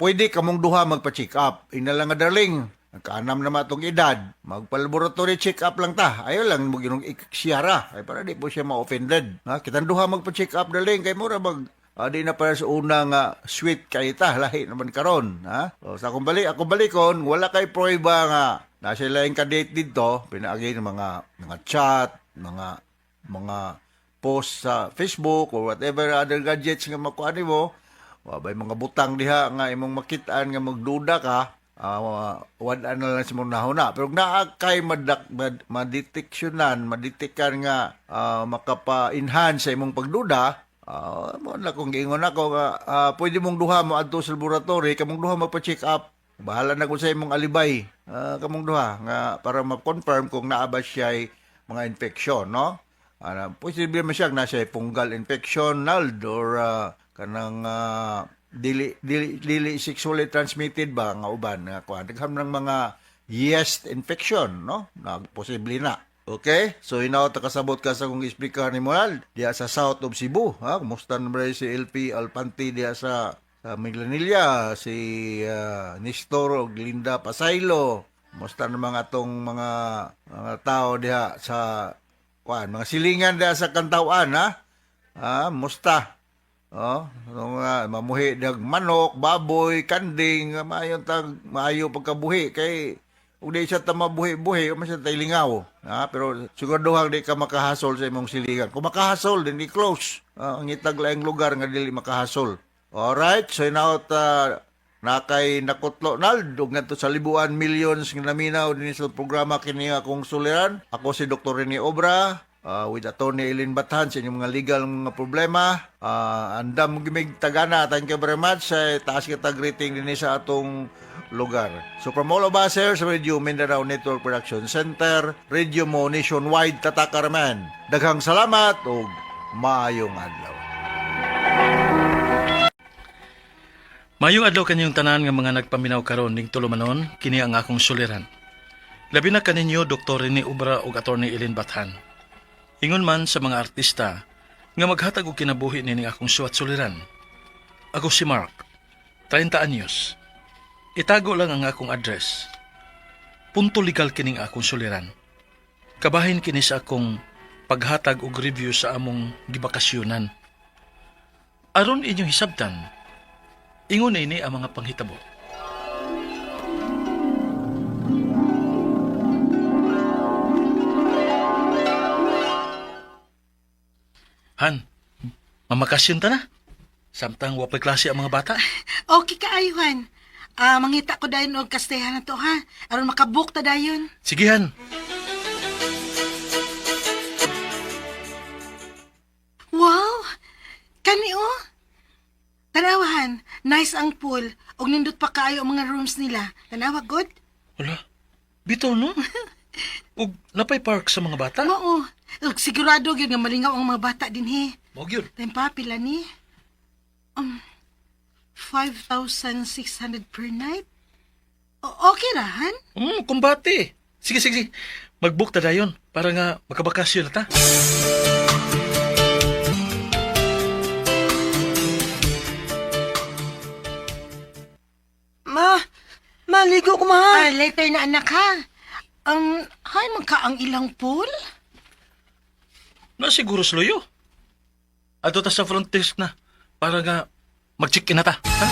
Pwede kamong duha magpa-check up. Ina lang nga darling, nagkaanam na matong edad, magpa-laboratory check up lang ta. Ayaw lang mo ginong iksiyara. Ay para di po siya ma-offended. Ha? Kitang duha magpa-check up darling kay mura mag di na para sa una nga sweet kay ta lahi naman karon ha. So, sa akong balik ako balikon wala kay pruweba nga nasa laing ka-date dito pinaagi ng mga chat, mga post sa Facebook or whatever other gadgets nga makuha nimo. Wa bay mga butang diha nga imong makitaan nga magduda ka, wala na lang sa mong nahuna. Pero kung naa kay madeteksyonan, madetektan nga makapa-enhance sa imong pagduda, mo na kung giingon ako nga pwede mong duha mo adto sa laboratory, kamong duha magpa-check up. Bahala na kung sa imong alibay, kamong duha nga para ma-confirm kung naa ba siya mga infection, no? Posible man siya na siya fungal infection, nald, or kanang dili sexually transmitted ba nga uban nga kuan. Daghan ng mga yeast infection, no? Na posible na. Okay? So hinaw ta kasabot ka sa kung isplika ni Moral diya sa South of Cebu, ha? Kumusta na ba si LP Alpanti diya sa Minglanilla, si Nestor og Linda Pasaylo. Kumusta na mga atong mga tao diha sa kuan, mga silingan diha sa Kantawan, ha? Musta? Oh, mga mamuhi dag manok, baboy, kanding, maayo tag maayo pagkabuhi kay ug di siya ta mabuhi-buhi, man siya tay lingaw. Ha, pero siguraduhang di ka makahasol sa imong silingan. Kung makahasol, din di close. Ang itag laing lugar nga dili makahasol. Alright, so now ta nakay nakutlo nald ug ngadto sa libuan millions nga naminaw dinhi sa programa kini akong suliran. Ako si Dr. Rene Obra with Attorney Eileen Bathan sa inyong mga legal mga problema. Andam gimig tagana. Thank you very much. Sa taas kita greeting dinhi sa atong lugar. So from all of us here sa Radio Mindanao Network Production Center, Radio Mo Nationwide, Tatakaraman. Daghang salamat ug maayong adlaw. Mayong adlaw kanyong tanan nga mga nagpaminaw karon ning tulumanon, kini ang akong suliran. Labi na kaninyo Dr. Rene Obra ug Attorney Eileen Bathan. Ingon man sa mga artista nga maghatag og kinabuhi nining akong suwat suliran. Ako si Mark, 30 anyos. Itago lang ang akong address. Punto legal kining akong suliran. Kabahin kini sa akong paghatag og review sa among gibakasyonan. Aron inyong hisabtan, ingon ini ang mga panghitabo. Han, mamakasyon ta na. Samtang wapay klase ang mga bata. Okay kaayo Han. Mangita ko dayon og kastehan na to ha. Aron makabook ta dayon. Sige, Han. Wow! Kani oh. Tanawahan, nice ang pool. Og nindot pa kaayo ang mga rooms nila. Tanawa good? Wala. Bitaw, no? Ug napay park sa mga bata. Mao. Og sigurado gyud nga malingaw ang mga bata dinhi. Mao gyud. Time pa pila ni? 5,600 per night? Okay ra, Han? Kumbate. Sige, sige, sige. Mag-book ta dayon para nga makabakasyon na ta. Ma, maligo ko ma. Later na anak ha. Hay man ka ang ilang pool? Na siguro sluyo. Adto ta sa front desk na para nga mag-check-in na ta. Ha?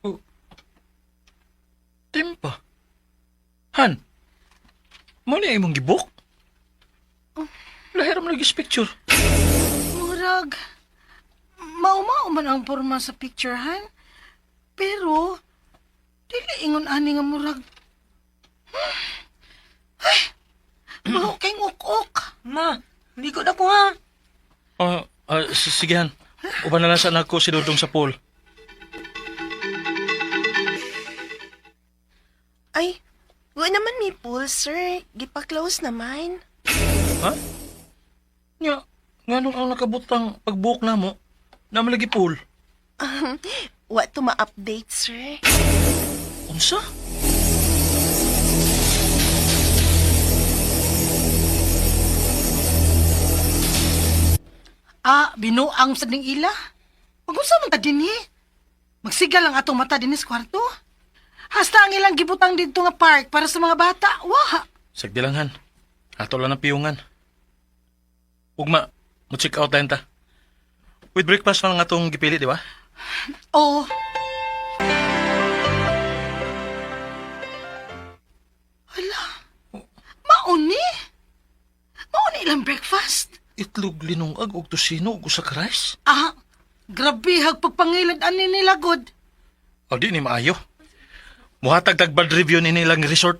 Oh. Timpa. Han. Mo ni imong gibok? Lahiram lagi sa picture. Murag, maumao man ang porma sa picture, Han. Pero, dili ingon ani nga murag. Ay, maho kayong ok-ok. Ma, ligo na ko ha. Sige Han. Uban na lang sa anak ko si Dudong sa pool. Ay, wa naman may pool, sir. Gipa-close naman. Ha? Nga, nga nung ang nakabutang pagbuok na mo, naman lagi pool. Wa to ma-update, sir. Unsa? Ah, binuang sa ning ila. Magunsa man ta dinhi? Magsigal ang atong mata dinhi sa kwarto. Hasta ang ilang gibutang didto nga park para sa mga bata. Wa. Sagdilangan. Ato lang ang piyungan. Ugma, mo check out tayo ta. With breakfast man ang atong gipili, di ba? Oo. Hala. Mauni? Mauni ilang breakfast? Itlog linungag og tosino og usa ka rice. Ah, grabe hag pagpangilad ani nila god. O di ni maayo. Muhatag tag bad review ni nilang resort.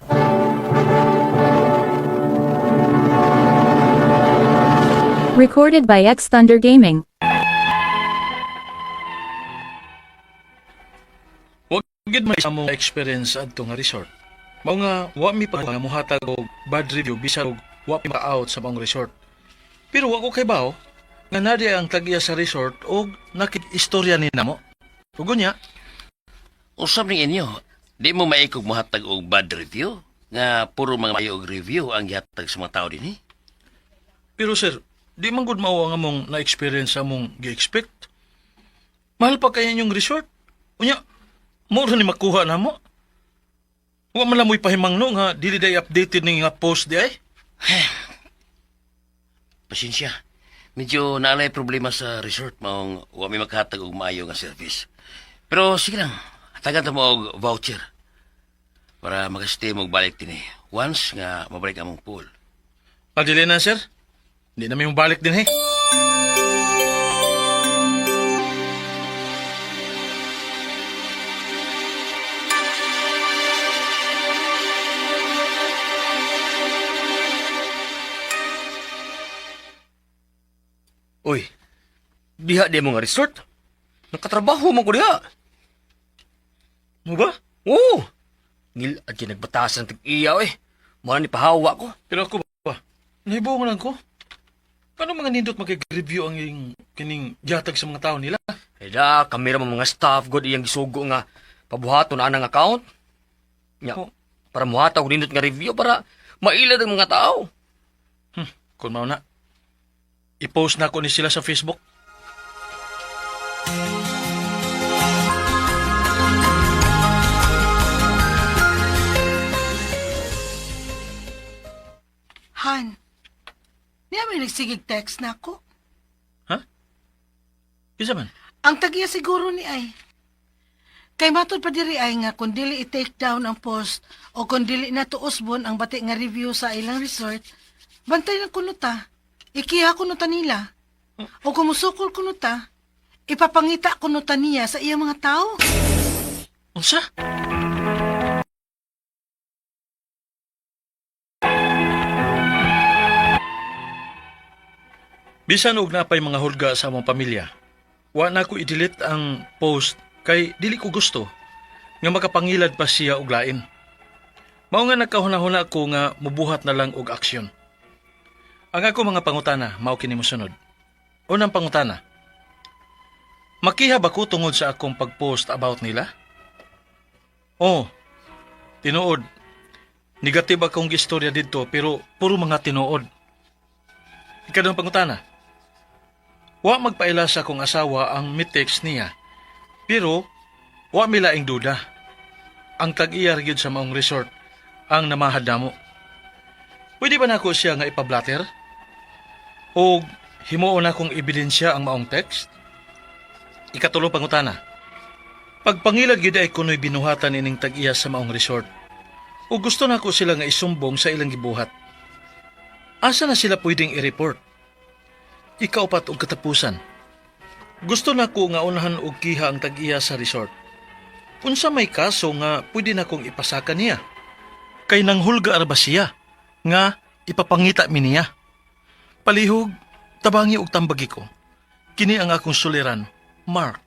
Recorded by X Thunder Gaming. Wa gid may among experience adto nga resort. Mao nga wa mi pa nga muhatag og bad review bisan og wa pa out sa maong resort. Pero wa ko kay bao nga nadi ang tag-iya sa resort og nakig-istorya ni namo. Ug unya, Usab ning inyo, di mo maikog mohatag og bad review nga puro mga maayo og review ang gihatag sa mga tao dinhi. Pero sir, di man gud mao ang among na-experience sa among gi-expect. Mahal pa kaya inyong resort. Unya, mo ra ni makuha namo. Wa man lang mo'y pahimangno nga dili day updated ni nga post di ay. Pasensya. Medyo naalay problema sa resort maong wa mi makahatag og maayo nga service. Pero sige lang, hatagan ta mo og voucher para makastay mo og balik dinhi once nga mabalik among pool. Ah, dili na sir. Hindi na mi balik din eh. Uy, diha di mo nga resort. Nakatrabaho man ko diha. Mo ba? Oo. Ngil at nagbatasan ng tag-iya eh. Muna ni pahawa ko. Pero ako ba? Nahibuong lang ko. Paano mga nindot makig-review ang iyong kining gihatag sa mga tao nila? Eh da, kamera mo mga staff god iyang gisugo nga pabuhaton anang account. Nya, Oh. para muhatag og nindot nga review para mailad ang mga tao. Kung mao na, i-post na ko ni sila sa Facebook. Han. Niya may nagsigig text na ako. Ha? Isa man? Ang tagiya siguro ni ay. Kay matod pa diri ay nga kung dili i-take down ang post o kung dili na tuusbon ang bati nga review sa ilang resort, bantay lang kuno ta. Ikiha kuno ta nila. O kung musukol kuno ta, ipapangita kuno ta niya sa iyang mga tao. Unsa? Bisan og napay mga hulga sa among pamilya, wa na ko i-delete ang post kay dili ko gusto nga makapangilad pa siya og lain. Mao nga nagkahuna-huna ko nga mubuhat na lang og aksyon. Ang ako mga pangutana mao kini mosunod. Unang pangutana. Makiha ba ko tungod sa akong pag-post about nila? Oh, tinuod. Negative akong istorya didto pero puro mga tinuod. Ikaduhang pangutana. Wa magpaila sa akong asawa ang mitext niya. Pero wa milaing duda. Ang tag-iya gyud sa maong resort ang namahad namo. Pwede ba nako siya nga ipablatter? O himuon akong ebidensya ang maong text? Ikatulong pangutana. Pagpangilad gyud ay kuno'y binuhatan ining tag-iya sa maong resort. O gusto nako sila nga isumbong sa ilang gibuhat. Asa na sila pwedeng i-report? Ikaupat og katapusan. Gusto nako nga unahan og kiha ang tag-iya sa resort. Unsa may kaso nga pwede na kong ipasaka niya? Kay nanghulga ra ba siya nga ipapangita mi niya? Palihog, tabangi og tambagi ko. Kini ang akong suliran, Mark.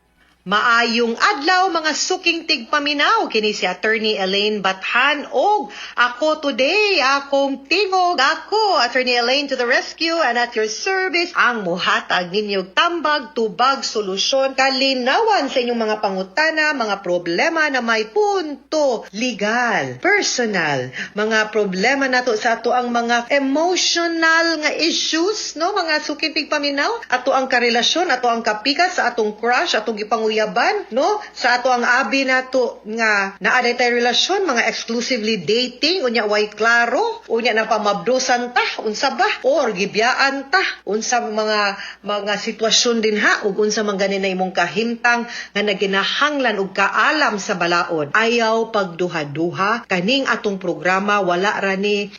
Maayong adlaw, mga suking tigpaminaw. Kini si Attorney Elaine Bathan og ako today, akong tingog, ako Attorney Elaine to the rescue and at your service, ang muhatag ninyo tambag, tubag, solusyon, kalinawan sa inyong mga pangutana, mga problema na may punto legal, personal, mga problema nato sa ato ang mga emotional nga issues, no, mga suking tigpaminaw, ato ang karelasyon, ato ang kapikas sa atong crush, atong gipanguyaban, no, sa ato ang abi nato nga naa day tay relasyon, mga exclusively dating, unya way klaro, unya na pamabdusan ta, unsa ba, or gibiyaan ta, unsa mga sitwasyon din ha, ug unsa man gani na imong kahimtang nga naginahanglan og kaalam sa balaod. Ayaw pagduha-duha, kaning atong programa wala ra ni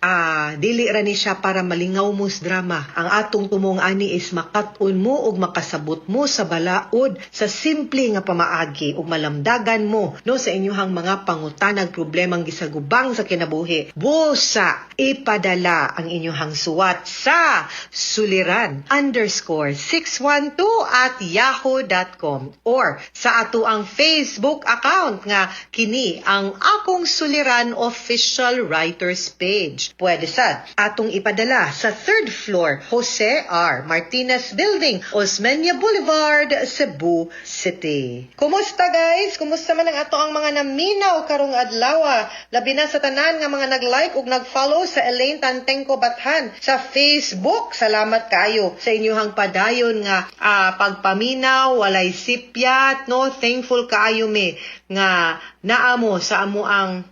dili ra ni siya para malingaw mo sa drama. Ang atong tumong ani is makat-on mo ug makasabot mo sa balaod sa simple nga pamaagi ug malamdagan mo, no, sa inyong mga pangutanag, problemang gisagubang sa kinabuhi. Busa ipadala ang inyong suwat sa suliran_612@yahoo.com or sa ato ang Facebook account nga kini ang Akong Suliran Official Writers Page. Pwede sad atong ipadala sa third floor, Jose R. Martinez Building, Osmeña Boulevard, Cebu City. Kumusta, guys? Kumusta man ang ato ang mga naminaw karong adlaw? Labi na sa tanan nga mga nag-like ug nag-follow sa Elaine Tantengco Bathan sa Facebook. Salamat kayo sa inyong padayon nga pagpaminaw, walay sipyat, no? Thankful kaayo mi nga naa mo sa amo ang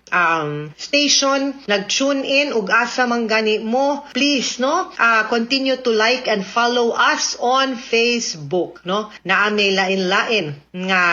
station, nag-tune in ug asa man gani mo. Please, no? Continue to like and follow us on Facebook, no? Naa may lain-lain nga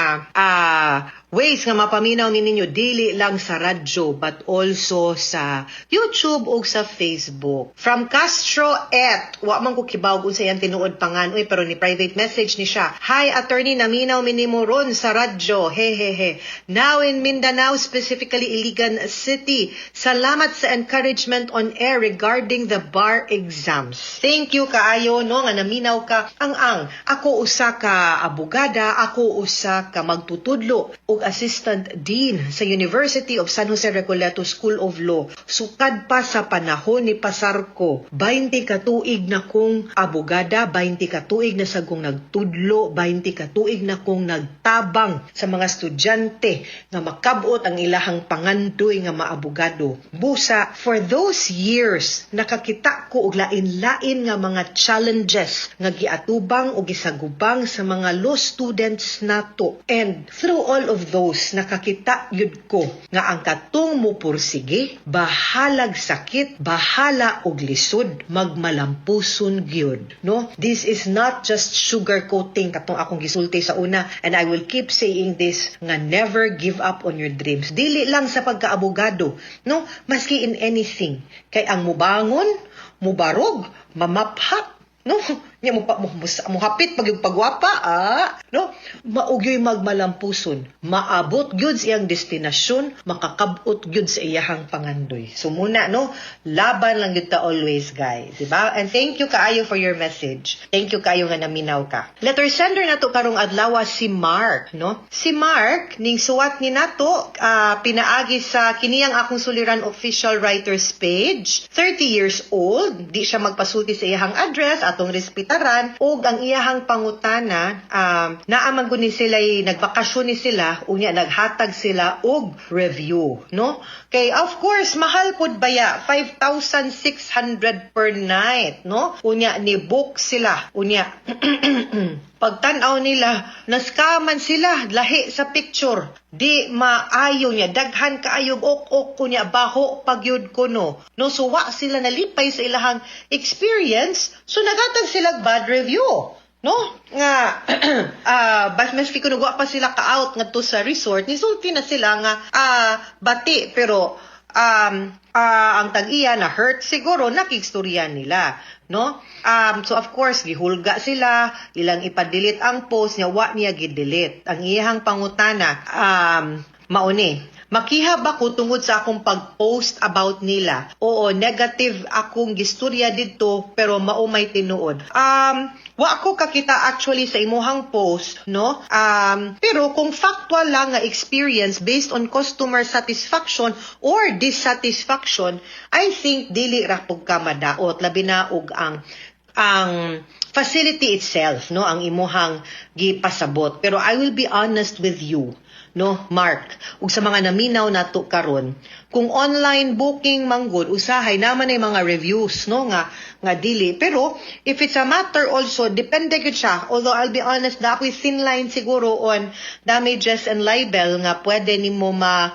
ways nga mapaminaw ni ninyo, dili lang sa radyo but also sa YouTube ug sa Facebook. From Castro et, wa man ko kibaw kung sa iyang tinuod pangan uy, pero ni private message ni siya. "Hi attorney, naminaw mi nimo ron sa radyo. Hehehe. Now in Mindanao, specifically Iligan City. Salamat sa encouragement on air regarding the bar exams." Thank you kaayo, no, nga naminaw ka. Ang ako usa ka abogada, ako usa ka magtutudlo ug assistant dean sa University of San Jose Recoleto School of Law. Sukad pa sa panahon ni pasar ko, 20 ka tuig na kong abogada, 20 ka tuig na sa kong nagtudlo, 20 ka tuig na kong nagtabang sa mga estudyante nga makabot ang ilahang pangandoy nga maabogado. Busa, for those years, nakakita ko og lain-lain nga mga challenges nga giatubang o gisagubang sa mga law students nato. And through all of those, nakakita yud ko nga ang katong mupursige, bahalag sakit, bahala og lisod, magmalampuson gyud. No? This is not just sugar coating katong akong gisulti sa una, and I will keep saying this nga never give up on your dreams. Dili lang sa pagkaabogado, no? Maski in anything. Kay ang mubangon, mubarog, mamapha, no? Nya mo, mo, mo, muhapit pag yung pagwapa, no? Mao gyoy magmalampuson. Maabot gyud sa iyang destinasyon, makakabot gyud sa iyahang pangandoy. So muna, no? Laban lang gyud ta always, guys, di ba? And thank you kaayo for your message. Thank you kaayo nga naminaw ka. Letter sender nato karong adlaw si Mark, no? Si Mark ning suwat ni nato pinaagi sa kiniyang Akong Suliran Official Writers Page. 30 years old, di siya magpasulti sa iyahang address, atong respetaran, ug ang iyahang pangutana, naa man gud ni sila, nagbakasyon ni sila, unya naghatag sila og review, no? Kay of course mahal pud baya, 5,600 per night, no? Unya ni book sila, unya pagtan-aw nila, naskaman sila, lahi sa picture. Di maayo niya, daghan kaayo ok-ok ko niya, baho pagyud ko, no. No, so wa sila nalipay sa ilahang experience, so nagatag sila bad review. No? Nga, bas maski kuno wa pa sila ka-out ngadto sa resort, nisulti na sila nga bati, pero ang tag-iya na hurt siguro nakigstorya nila, no? So of course gihulga sila, ilang ipa-delete ang post niya, wa niya gi-delete. Ang iyahang pangutana, Mao ni. Makiha ba ko tungod sa akong pag-post about nila? Oo, negative akong gistorya didto pero mao may tinuod. Wa ko kakita actually sa imuhang post, no? Pero kung factual lang nga experience based on customer satisfaction or dissatisfaction, I think dili ra pud ka madaot, labi na og ang facility itself, no, ang imuhang gipasabot. Pero I will be honest with you, no, Mark, ug sa mga naminaw nato karon, kung online booking manggod, usahay naman ay mga reviews, no, nga dili. Pero if it's a matter also, depende gyud siya. Although I'll be honest, naa po'y thin line siguro on damages and libel nga pwede nimo ma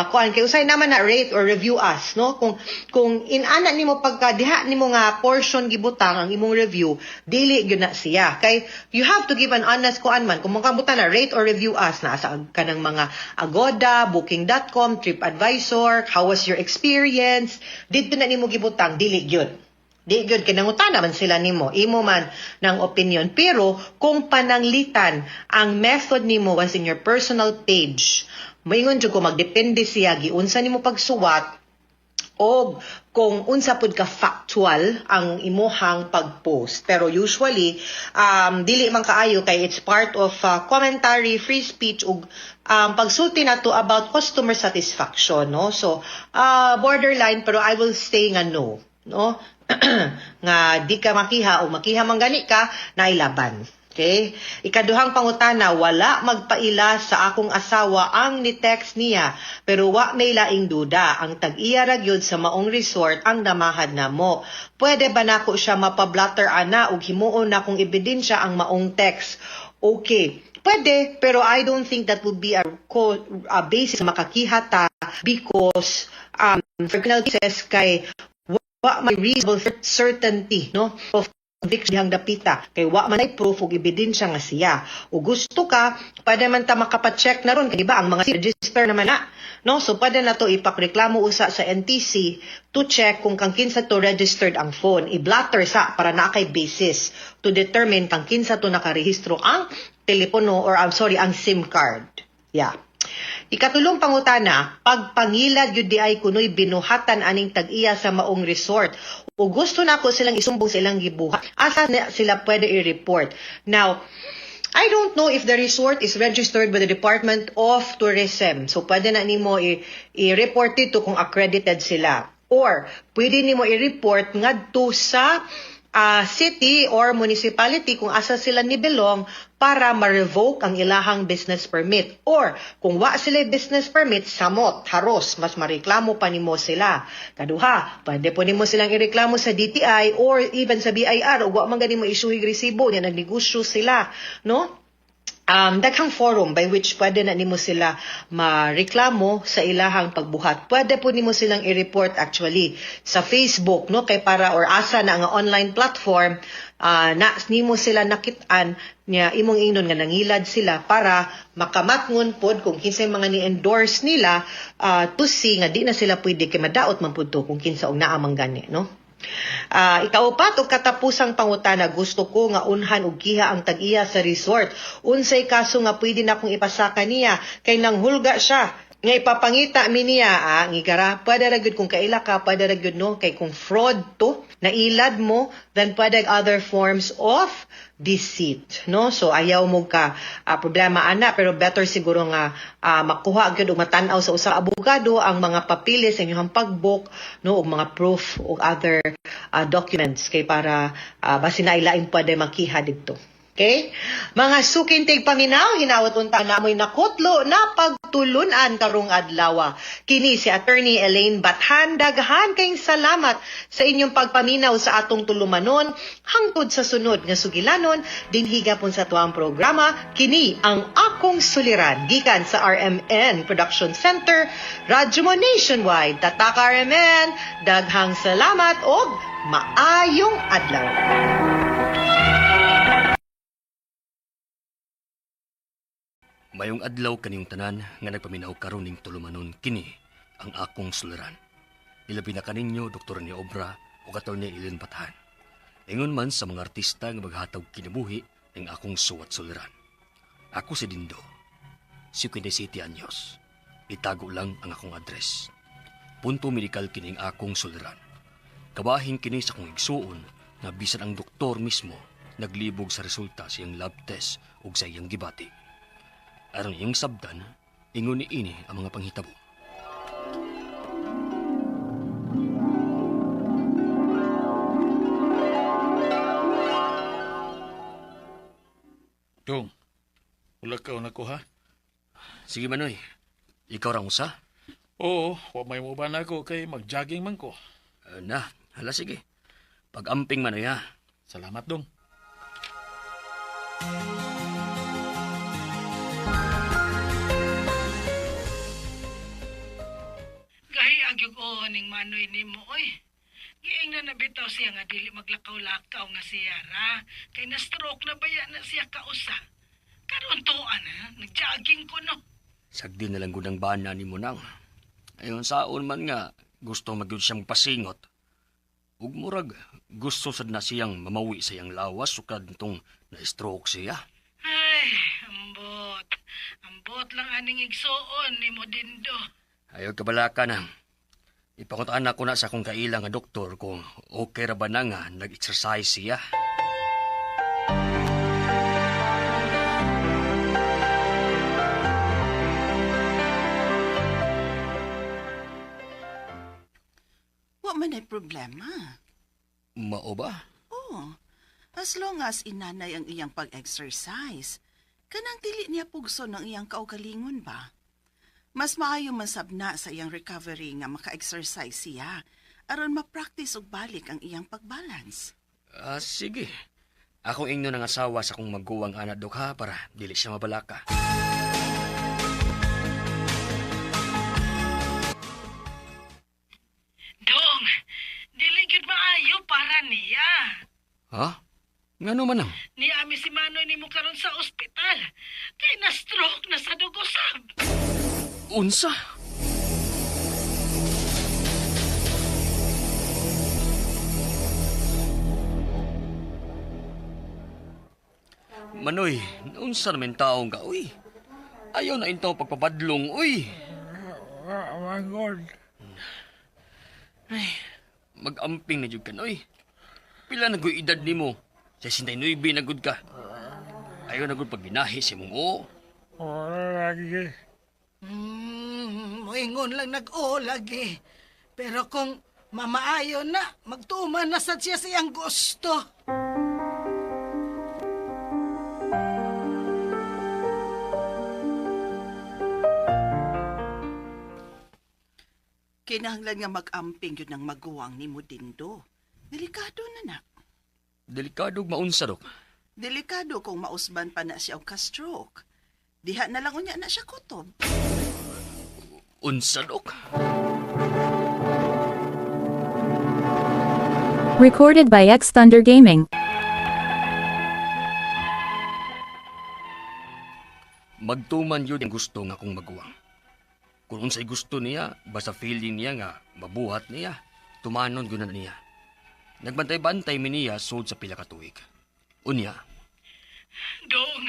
kuan, kay usay naman na rate or review us, no? Kung inana nimo, pagka diha nimo nga portion gibutang ang imong review, dili gyud na siya, kay you have to give an honest kuan man. Kung makabutan na rate or review us, naa sa kanang mga Agoda, Booking.com, TripAdvisor, how was your experience, didto na nimo gibutang, dili gyud. Di gyud, kay nangutana man sila nimo, imo man ng opinion. Pero kung pananglitan ang method nimo was in your personal page, maingon jud ko magdepende siya giunsa nimo pagsuwat og kung unsa pud ka factual ang imuhang pag-post. Pero usually, dili man kaayo kay it's part of commentary, free speech ug pagsulti nato about customer satisfaction, no? So, borderline, pero I will say nga no, no? Nga di ka makiha o makiha man gani ka, nailaban. Okay? Ikaduhang pangutana, wala magpaila sa akong asawa ang ni-text niya, pero wa may laing duda, ang tag-iya ra gyud sa maong resort ang namahad namo. Pwede ba nako siya mapablatter ana ug himuon nakong ebidensya ang maong text? Okay. Pwede, pero I don't think that would be a basis makakiha ta because for criminal cases kay wa may reasonable certainty, no, of conviction dihang dapita kay wa man ay proof ug ebidensya nga siya. O gusto ka, pwede man ta makapa-check na ron kay di ba ang mga register naman na, no? So pwede na to ipakreklamo usa sa NTC to check kung kang kinsa to registered ang phone, i-blatter sa para naa kay basis to determine kang kinsa to nakarehistro ang telepono or, I'm sorry, ang SIM card. Yeah. Ikatulong pangutana, pagpangilad yun di ay kunoy binuhatan aning tag-iya sa maong resort. O gusto na ako silang isumbong sa ilang gibuhat. Asa na sila pwede i-report? Now, I don't know if the resort is registered with the Department of Tourism. So, pwede na nimo i-report dito kung accredited sila. Or, pwede nimo i-report ngadto sa city or municipality kung asa sila ni belong para ma-revoke ang ilahang business permit. Or kung wa sila business permit, samot, haros, mas mareklamo pa nimo sila. Kaduha, pwede po nimo silang ireklamo sa DTI or even sa BIR ug wa man gani mo isyuhig resibo niya, nagnegosyo sila, no? Daghang forum by which pwede na nimo sila mareklamo sa ilahang pagbuhat. Pwede po nimo silang i-report actually sa Facebook, no, kay para or asa na nga online platform na nimo sila nakit-an niya, imong ingnon nga nangilad sila para makamatngon pod kung kinsay mga ni-endorse nila to see nga di na sila pwede kay madaot man pud to kung kinsa og naa man gani, no? Ikaupat og katapusang pangutana, gusto ko nga unhan og kiha ang tag-iya sa resort. Unsay kaso nga pwede na akong ipasaka niya kay nanghulga siya nga ipapangita mi niya? Ah, ngigara, pwede ra gyud kung kaila ka, pwede ra gyud, no, kay kung fraud to, nailad mo, then pwede other forms of deceit, no? So ayaw mo ka problema ana, pero better siguro nga makuha gyud og matan-aw sa usa ka abogado ang mga papeles sa inyong pag-book, no, ug mga proof ug other documents kay para basin na ilaing pwede makiha didto. Okay? Mga suking tigpaminaw, hinawat unta namoy nakutlo na pagtulunan karong adlaw. Kini si Attorney Elaine Bathan. Daghan kayong salamat sa inyong pagpaminaw sa atong tulumanon hangtod sa sunod nga sugilanon dinhi gapon sa tuang programa, kini ang Akong Suliran, gikan sa RMN Production Center, Radyo Mo Nationwide. Tatak RMN, daghang salamat og maayong adlaw. Mayong adlaw kaniyong tanan nga nagpaminaw karon ning tulumanon, kini ang Akong Suliran. Ilabi na kaninyo, Dr. ni Obra ug Atty. Ellen Bathan. Ingon man sa mga artista nga maghatag kinabuhi ning akong suwat suliran. Ako si Dindo, 57 anyos. Itago lang ang akong address. Punto medikal kining akong suliran. Kabahin kini sa akong igsuon nga bisan ang doktor mismo naglibog sa resulta sa iyang lab test ug sa iyang gibati. Aron iyang sabdan, ingon ni ini ang mga panghitabo. Dong, wala ka na ko ha? Sige Manoy, ikaw ra usa? Oo, wa may muban ako kay mag-jogging man ko. Na, hala sige. Pag-amping Manoy ha. Salamat, Dong. Gahi agyog oo ning Manoy nimo oy. Giingnan na bitaw siya nga dili maglakaw-lakaw nga siya ra. Kay na stroke na baya na siya kausa. Karon tuan ha, nagjogging ko no. Sagdi na lang gud ang bana ni mo nang. Ayon saon man nga gusto magyud siyang pasingot. Ug murag gusto sad na siyang mamawi sa iyang lawas sukad nitong na-stroke siya. Ay, ambot. Ambot lang aning igsuon nimo Dindo. Ayaw kabalaka na. Ipakutaan ako na sa akong kaila nga doktor kung okay ra ba na nga nag-exercise siya. Wa man ay problema. Mao ba? Oo. As long as inanay ang iyang pag-exercise, kanang dili niya pugso ng iyang kaugalingon ba? Mas maayo man sab na sa iyang recovery nga maka-exercise siya aron ma-practice og balik ang iyang pagbalance. Ah, sige. Ako ingno ng asawa sa akong maguwang anak dok ha para dili siya mabalaka. Dong, dili gyud maayo para niya. Ha? Ngano man ang? Niami si Manoy nimo karon sa ospital. Kay na stroke na sa dugo sab. Unsa? Manoy, unsa naman taong ka, uy? Ayaw na intaw pagpapadlong, uy. Ay, mag-amping na jud ka, uy. Pila na go'y edad nimo? 69 na gud ka. Ayaw na gud pag ginahi sa imong oo. Moingon lang nag-o lagi. Pero kung mamaayo na, magtuman na sad siya sa iyang gusto. Kinahanglan nga mag-amping yun ng maguwang nimo Dindo. Delikado na na. Delikado og maunsa dok. Delikado kung mausban pa na siya og ka-stroke. Diha na lang unya na siya kutob. Unsa dok? Recorded by X Thunder Gaming. Magtuman yun ang gusto nga akong maguwang. Kung unsay gusto niya, basta feeling niya nga mabuhat niya, tumanon gyud na niya. Nagbantay-bantay mi niya sud sa pila ka tuig. Unya, Dong,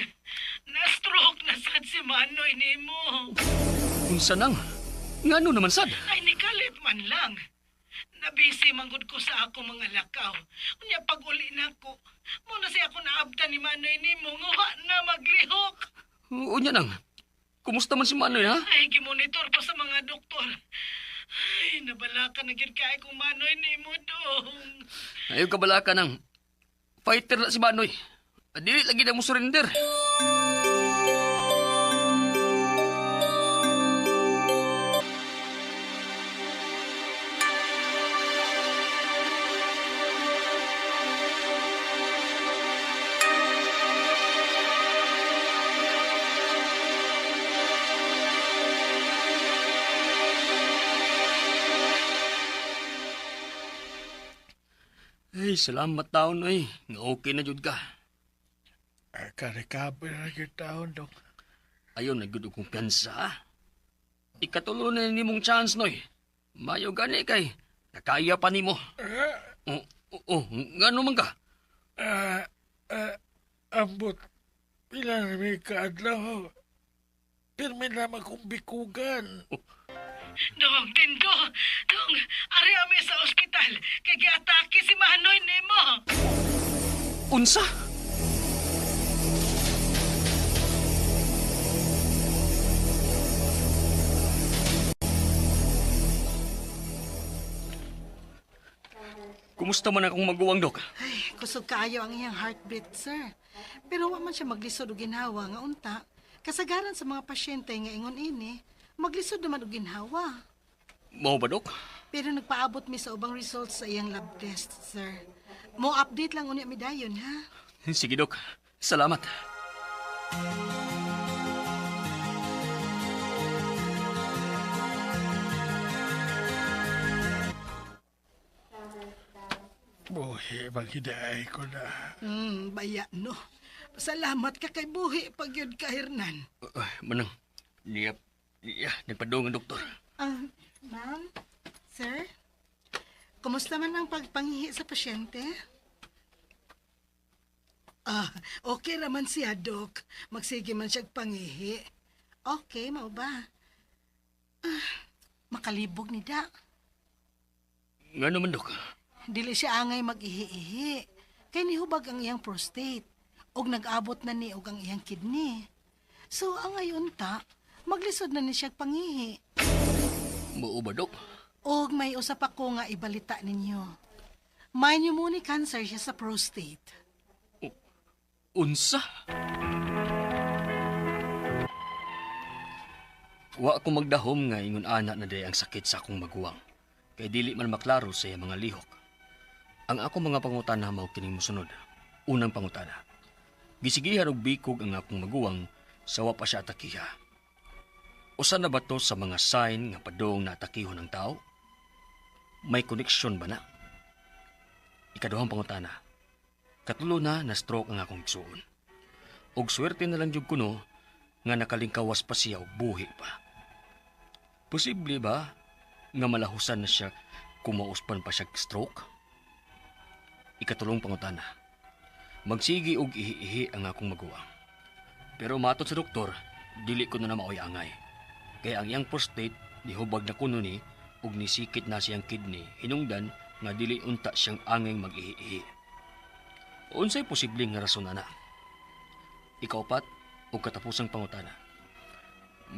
na-stroke na sad si Manoy nimo. Unsa nang? Ngano naman sad? Ay, nikalit man lang. Nabisi manggod ko sa ako mga lakaw. Unya pag uli na ko, muna siya ako naabta ni Manoy nimo nga wa na maglihok. Unya nang. Kumusta man si Manoy ha? Ay, gimonitor pa sa mga doktor. Ay, nabalaka na gyud kay kung Manoy nimo dong. Ayaw kabalaka nang. Fighter na si Manoy. Dili lagi na mo surrender. Ay, salamat taon oy. Nga okay na jud ka. Ka-recover na gyud taon, Dong. Ayaw na gud og kumpiyansa. Ha? Ikatulo na nimong chance noy. Mayo gani kay nakaya pa nimo. Oh, oh, oh, ngano man ka? Ambot, pila na may kaadlaw. Pirmi lamang kong bikugan. Dong, Dindo! Dong, ari ami sa ospital. Kay giatake si Manoy nimo. Unsa? Kumusta man akong maguwang, Dok? Ay, kusog kaayo ang iyang heartbeat, sir. Pero wa man siya maglisod og ginhawa nga unta. Kasagaran sa mga pasyente nga ingon ini, maglisod naman og ginhawa. Mao ba, Dok? Pero nagpaabot mi sa ubang results sa iyang lab test, sir. Mo update lang unya mi dayon, ha? Sige, Dok. Salamat. Buhi, maghidaay ko na. Baya no. Salamat ka kay buhi pag yun ka, Hernan. Manang, niya, niya, nagpadung ang doktor. Ah, ma'am, sir, kumusta man ang pagpangihi sa pasyente? Ah, okay raman siya, Dok. Magsige man siya'g pangihi. Okay, mao ba? Ah, makalibog ni da. Nga naman, Dok. Dili siya angay mag-ihi-ihi. Kay nihubag ang iyang prostate. Og nag-abot na ni og ang iyang kidney. So, ang ngayon ta, maglisod na ni siya pangihi. Mao ba, Dok? Og may usap ako nga ibalita ninyo. May pneumonia cancer siya sa prostate. Unsa? Wa ko magdahom nga ingon ana na day ang sakit sa akong maguwang. Kay dili man maklaro sa iyang mga lihok. Ang ako mga pangutana mao kining mosunod. Unang pangutana. Gisigihan og bikog ang akong maguwang sa wa pa siya atakiha. Usa na ba to sa mga sign nga padung na atakihon ang tao? May koneksyon ba na? Ikaduhang pangutana. Katulo na na stroke ang akong igsuon. Og swerte na lang jud kuno nga nakalingkawas pa siya og buhi pa. Posible ba nga malahusan na siya kung mauspan pa siya stroke? Ikatulong pangutana. Magsigi og ihi-ihi ang akong maguwang. Pero matod sa doktor, dili ko na na maoy angay. Kaya ang iyang prostate nihubag na kuno ni ug nisikit na siyang kidney hinungdan nga dili unta siyang angay mag-ihi-ihi. Unsay posibleng nga rason ana? Ikaupat ug katapusang pangutana.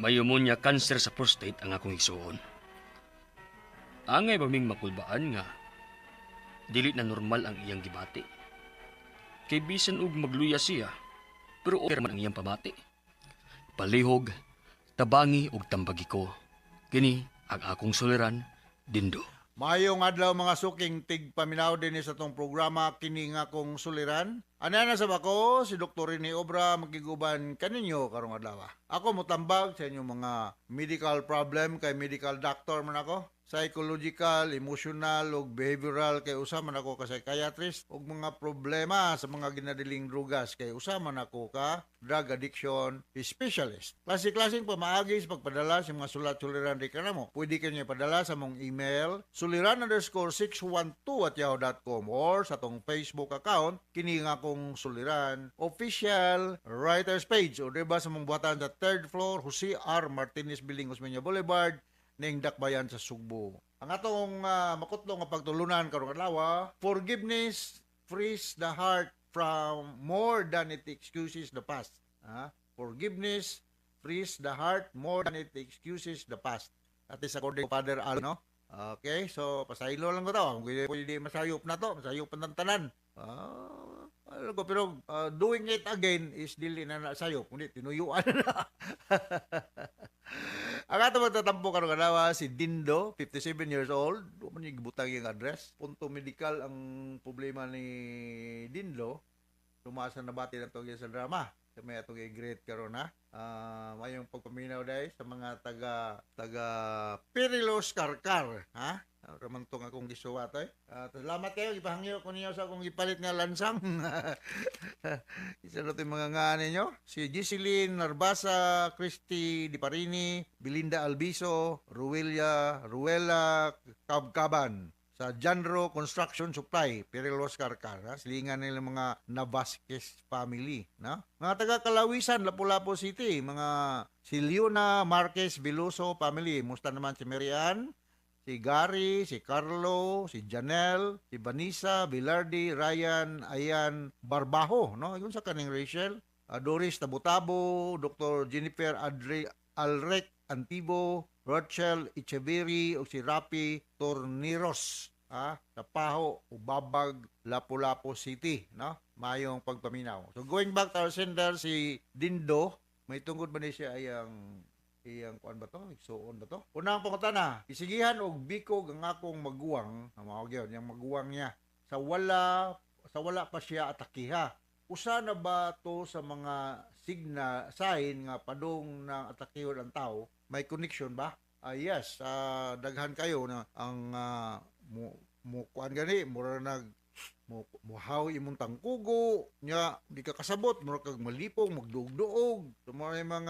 May pneumonia cancer sa prostate ang akong igsuon. Angay ba ming makulbaan nga dili na normal ang iyang gibati? Kay bisan og magluya siya, pero okay man ang iyang pamati. Palihog, tabangi og tambagi ko. Kini ang akong suliran, Dindo. Maayong adlaw mga suking tigpaminaw din sa tong programa kini nga akong suliran. Ana na sa bako si Dr. Rene Obra magkiguban kaninyo karong adlaw. Ako motambag sa inyong mga medical problem kay medical doctor man ako. Psychological, emotional ug behavioral kay usa man ako ka psychiatrist ug mga problema sa mga ginadiling drugas kay usa man ako ka drug addiction specialist. Klase-klaseng pamaagi sa pagpadala sa mga sulat suliran di kanamo. Pwede kanyo ipadala sa mong email suliran_612@yahoo.com or sa tong Facebook account kini nga akong suliran official writers page o diba sa mong buhatan sa third floor Jose R. Martinez Building, Osmeña Boulevard, ning Dakbayan sa Sugbo. Ang atong makutlo nga pagtulunan karong adlaw, forgiveness frees the heart from more than it excuses the past. Ha? Forgiveness frees the heart more than it excuses the past. That is according to Father Al, no? Okay, so pasaylo lang ko to. Kung pwede masayop na to, masayop ang tanan. Alam ko, pero doing it again is dili na na sayop. Kundi tinuyuan na. Ang ato magtatampo karong adlaw si Dindo, 57 years old. Wa man niya gibutang iyang address. Punto medical ang problema ni Dindo. Tumasa na bati ng tong sa drama. Sa may atong i-greet karon ha. Mayong pagpaminaw dai sa mga taga Perilos Karkar, ha? Raman tong akong gisuwat ay. Salamat kayo gipahangyo ko ninyo sa akong gipalit nga lansang. Isa na ito yung mga nga ninyo. Si Giseline Narbasa, Christy Di Parini, Belinda Albiso, Ruelia, Ruela Kabkaban. Sa Janro Construction Supply, Peril Oscar Car, ha? Silingan nila mga Navasquez family, no? Mga taga Kalawisan, Lapu-Lapu City, mga si Leona Marquez Veloso family. Musta naman si Marian, si Gary, si Carlo, si Janelle, si Vanessa, Velarde, Ryan, Ayan, Barbajo, no? Yun sa kaning Rachel, Doris Tabutabo, Dr. Jennifer Adre Alrec Antibo, Rochelle Echeverry o si Rapi Torniros, ah, sa Paho, Ubabag, Lapu-Lapu City, no? Mayong pagpaminaw. So going back to our sender, si Dindo, may tungod ba ni siya ay ang iyang kuan ba to? Igsuon ba to? Unang pangutana, isigihan og bikog ang akong maguwang, ang mga gyud, yang maguwang niya sa wala pa siya atakiha. Usa na ba to sa mga sign nga padung ng atakihon ang tao? May connection ba? Ah, yes, daghan kayo na ang mo mo kuan gani, mura nag mo muhaw imong tangkugo nya, di ka kasabot, mura kag malipong, magduog-duog. So, mo mga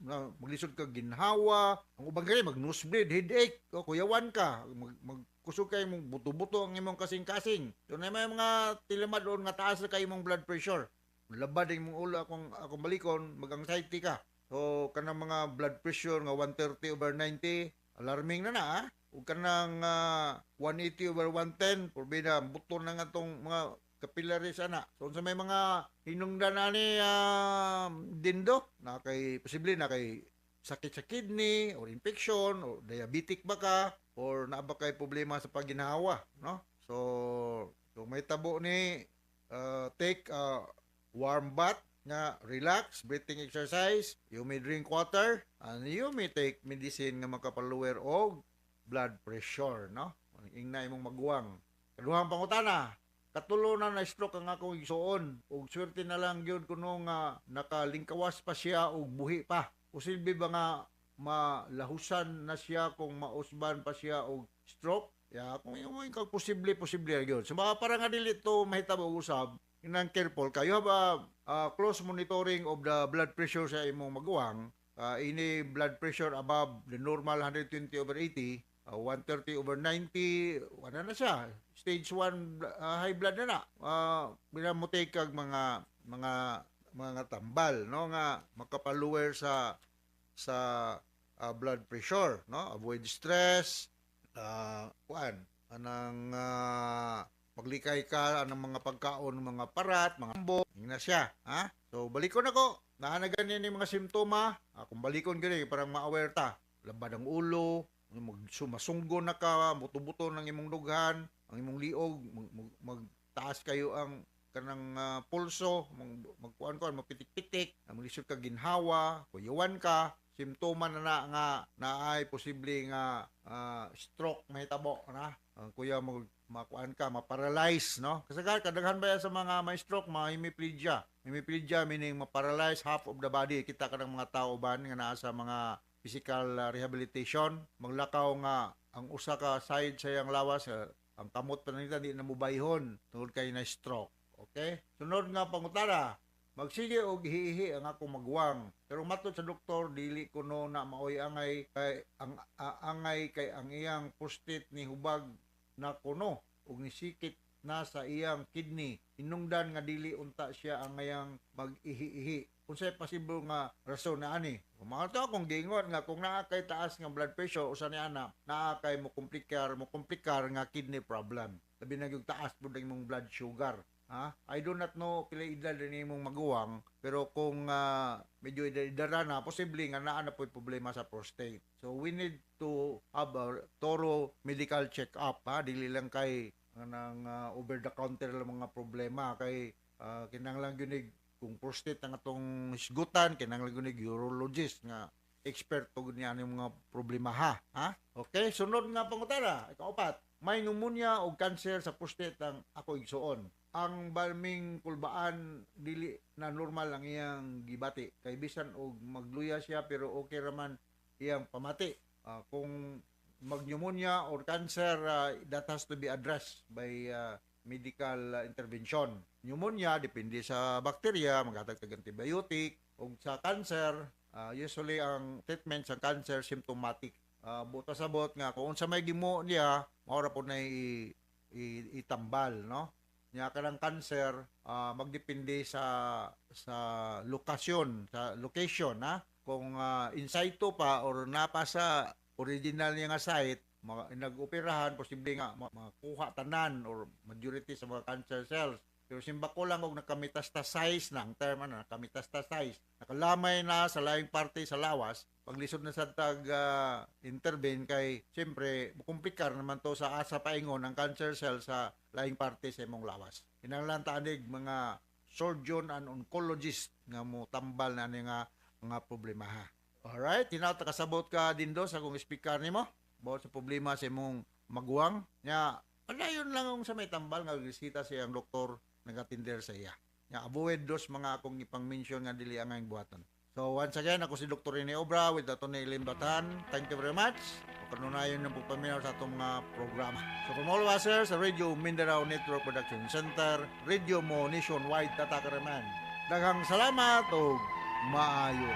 na, maglisod kag ginhawa. Ang uban gani mag nosebleed, headache o kuyawan ka, mag, magkusog kay mong buto-buto ang imong kasing-kasing. So na may mga tilamad doon nga taas na kay imong blood pressure, labad ang imong ulo, akong balikon, mag-anxiety ka. So kanang mga blood pressure nga 130 over 90, alarming na na, ah. Ug kanang 180 over 110, porbida buto na nga tong mga capillaries ana. So unsa may mga hinungdan ani, Dindo, na kay posible na kay sakit sa kidney or infection or diabetic ba ka or naa ba kay problema sa pagginhawa, no? So kung may tabo ni, take a warm bath nga relax, breathing exercise, you may drink water, and you may take medicine nga makapalower og blood pressure, no? Ingna imong maguwang. Kaduhang pangutana, katulo na na stroke ang akong igsuon ug swerte na lang gyud kuno nga nakalingkawas pa siya ug buhi pa. Posible ba nga malahusan na siya kung mausban pa siya og stroke? Ya, kung yung kag posible, posible ra gyud. So baka para nga dili to mahitabo og usab, inang careful kayo, have a close monitoring of the blood pressure sa imong maguwang. Ini blood pressure above the normal 120 over 80, 130 over 90, wala na siya. Stage 1 high blood na na. Bila mo take kag mga tambal, no, nga makapalower sa blood pressure, no? Avoid stress, kuan, anang maglikay ka anang mga pagkaon, mga parat, mga ambo, na siya, ha? So balikon ako. Naa na gani ni mga simptoma, kung balikon gani parang ma-aware ta. Labad ang ulo, mag sumasunggo na ka, buto-buto ng imong dughan, ang imong liog, magtaas kayo ang kanang pulso, magkuan kuan, mapitik-pitik, maglisod ka ginhawa, kuyawan ka, simptoma na na nga naay posible nga stroke mahitabo na. Ang kuya mag makuan ka, ma-paralyze, no? Kasi kadaghan ba yan sa mga may stroke, mga hemiplegia. Hemiplegia meaning ma-paralyze half of the body. Kita ka ng mga tao ban nga naa sa mga physical rehabilitation, maglakaw nga ang usa ka side sa iyang lawas, ang kamot pa nila di na mubayhon tungod kay na stroke. Okay? Sunod nga pangutana, magsige og hihi ang akong maguwang. Pero matod sa doktor, dili kuno na maoy angay kay ang angay kay ang iyang prostate ni hubag na kuno ug nisikit na sa iyang kidney. Hinungdan nga dili unta siya angayang mag-ihi-ihi. Unsay posible nga rason na ani? Kung mga tao kung giingon nga kung naa kay taas nga blood pressure, usa ni ana naa kay mo komplikar nga kidney problem. Labi na yung taas pud ang imong blood sugar. Ha? I do not know pila edad ni imong maguwang, pero kung medyo edad na, posible nga naa na po'y problema sa prostate. So we need to have a thorough medical check-up, ha? Dili lang kay nang over the counter lang mga problema kay kinahanglan gyud kung prostate ang atong hisgutan, kinahanglan gyud urologist nga expert og niya ang mga problema, ha. Ha? Okay, sunod nga pangutana, ikaupat. May pneumonia o cancer sa prostate ang ako igsuon. Ang balming kulbaan dili na normal ang iyang gibati. Kay bisan og magluya siya pero okay raman iyang pamati. Kung mag-pneumonia or cancer, that has to be addressed by medical intervention. Pneumonia, depende sa bakterya, maghatag kag antibiotic. O sa cancer, usually ang treatment sa cancer symptomatic. Buta sabot nga kung unsa may gimo niya, mao ra pod na itambal, no? Nya kanang cancer, magdepende sa lokasyon, sa location, ha? Kung in situ pa or napa sa original niya nga site, mga nag-operahan, posible nga makuha tanan or majority sa mga cancer cells. Pero simbako lang og nakametastasize na, ang term ano, nakametastasize, nakalamay na sa laing parte sa lawas, paglisod na sa tag intervene kay siyempre mukomplikar naman to sa asa paingon ang cancer cell sa laing parte sa imong lawas. Kinahanglan taanig mga surgeon and oncologist nga mo tambal na ani nga mga problema, ha. Alright, hinaut kasabot ka dindo sa kung speaker nimo about sa problema sa imong maguwang. Nya, padayon lang ang sa may tambal nga resita sa iyang doktor nagatinder sa iya. Nya, avoid dos mga akong ipang-mention nga dili angayng buhaton. So once again, ako si Dr. Rene Obra with Atty. Eileen Batan. Thank you very much. O kanunayon ng pagpaminaw sa atong mga programa. So from all of us here sa Radio Mindanao Network Production Center, Radio Mo Nationwide, Tatakaraman. Daghang salamat o maayo.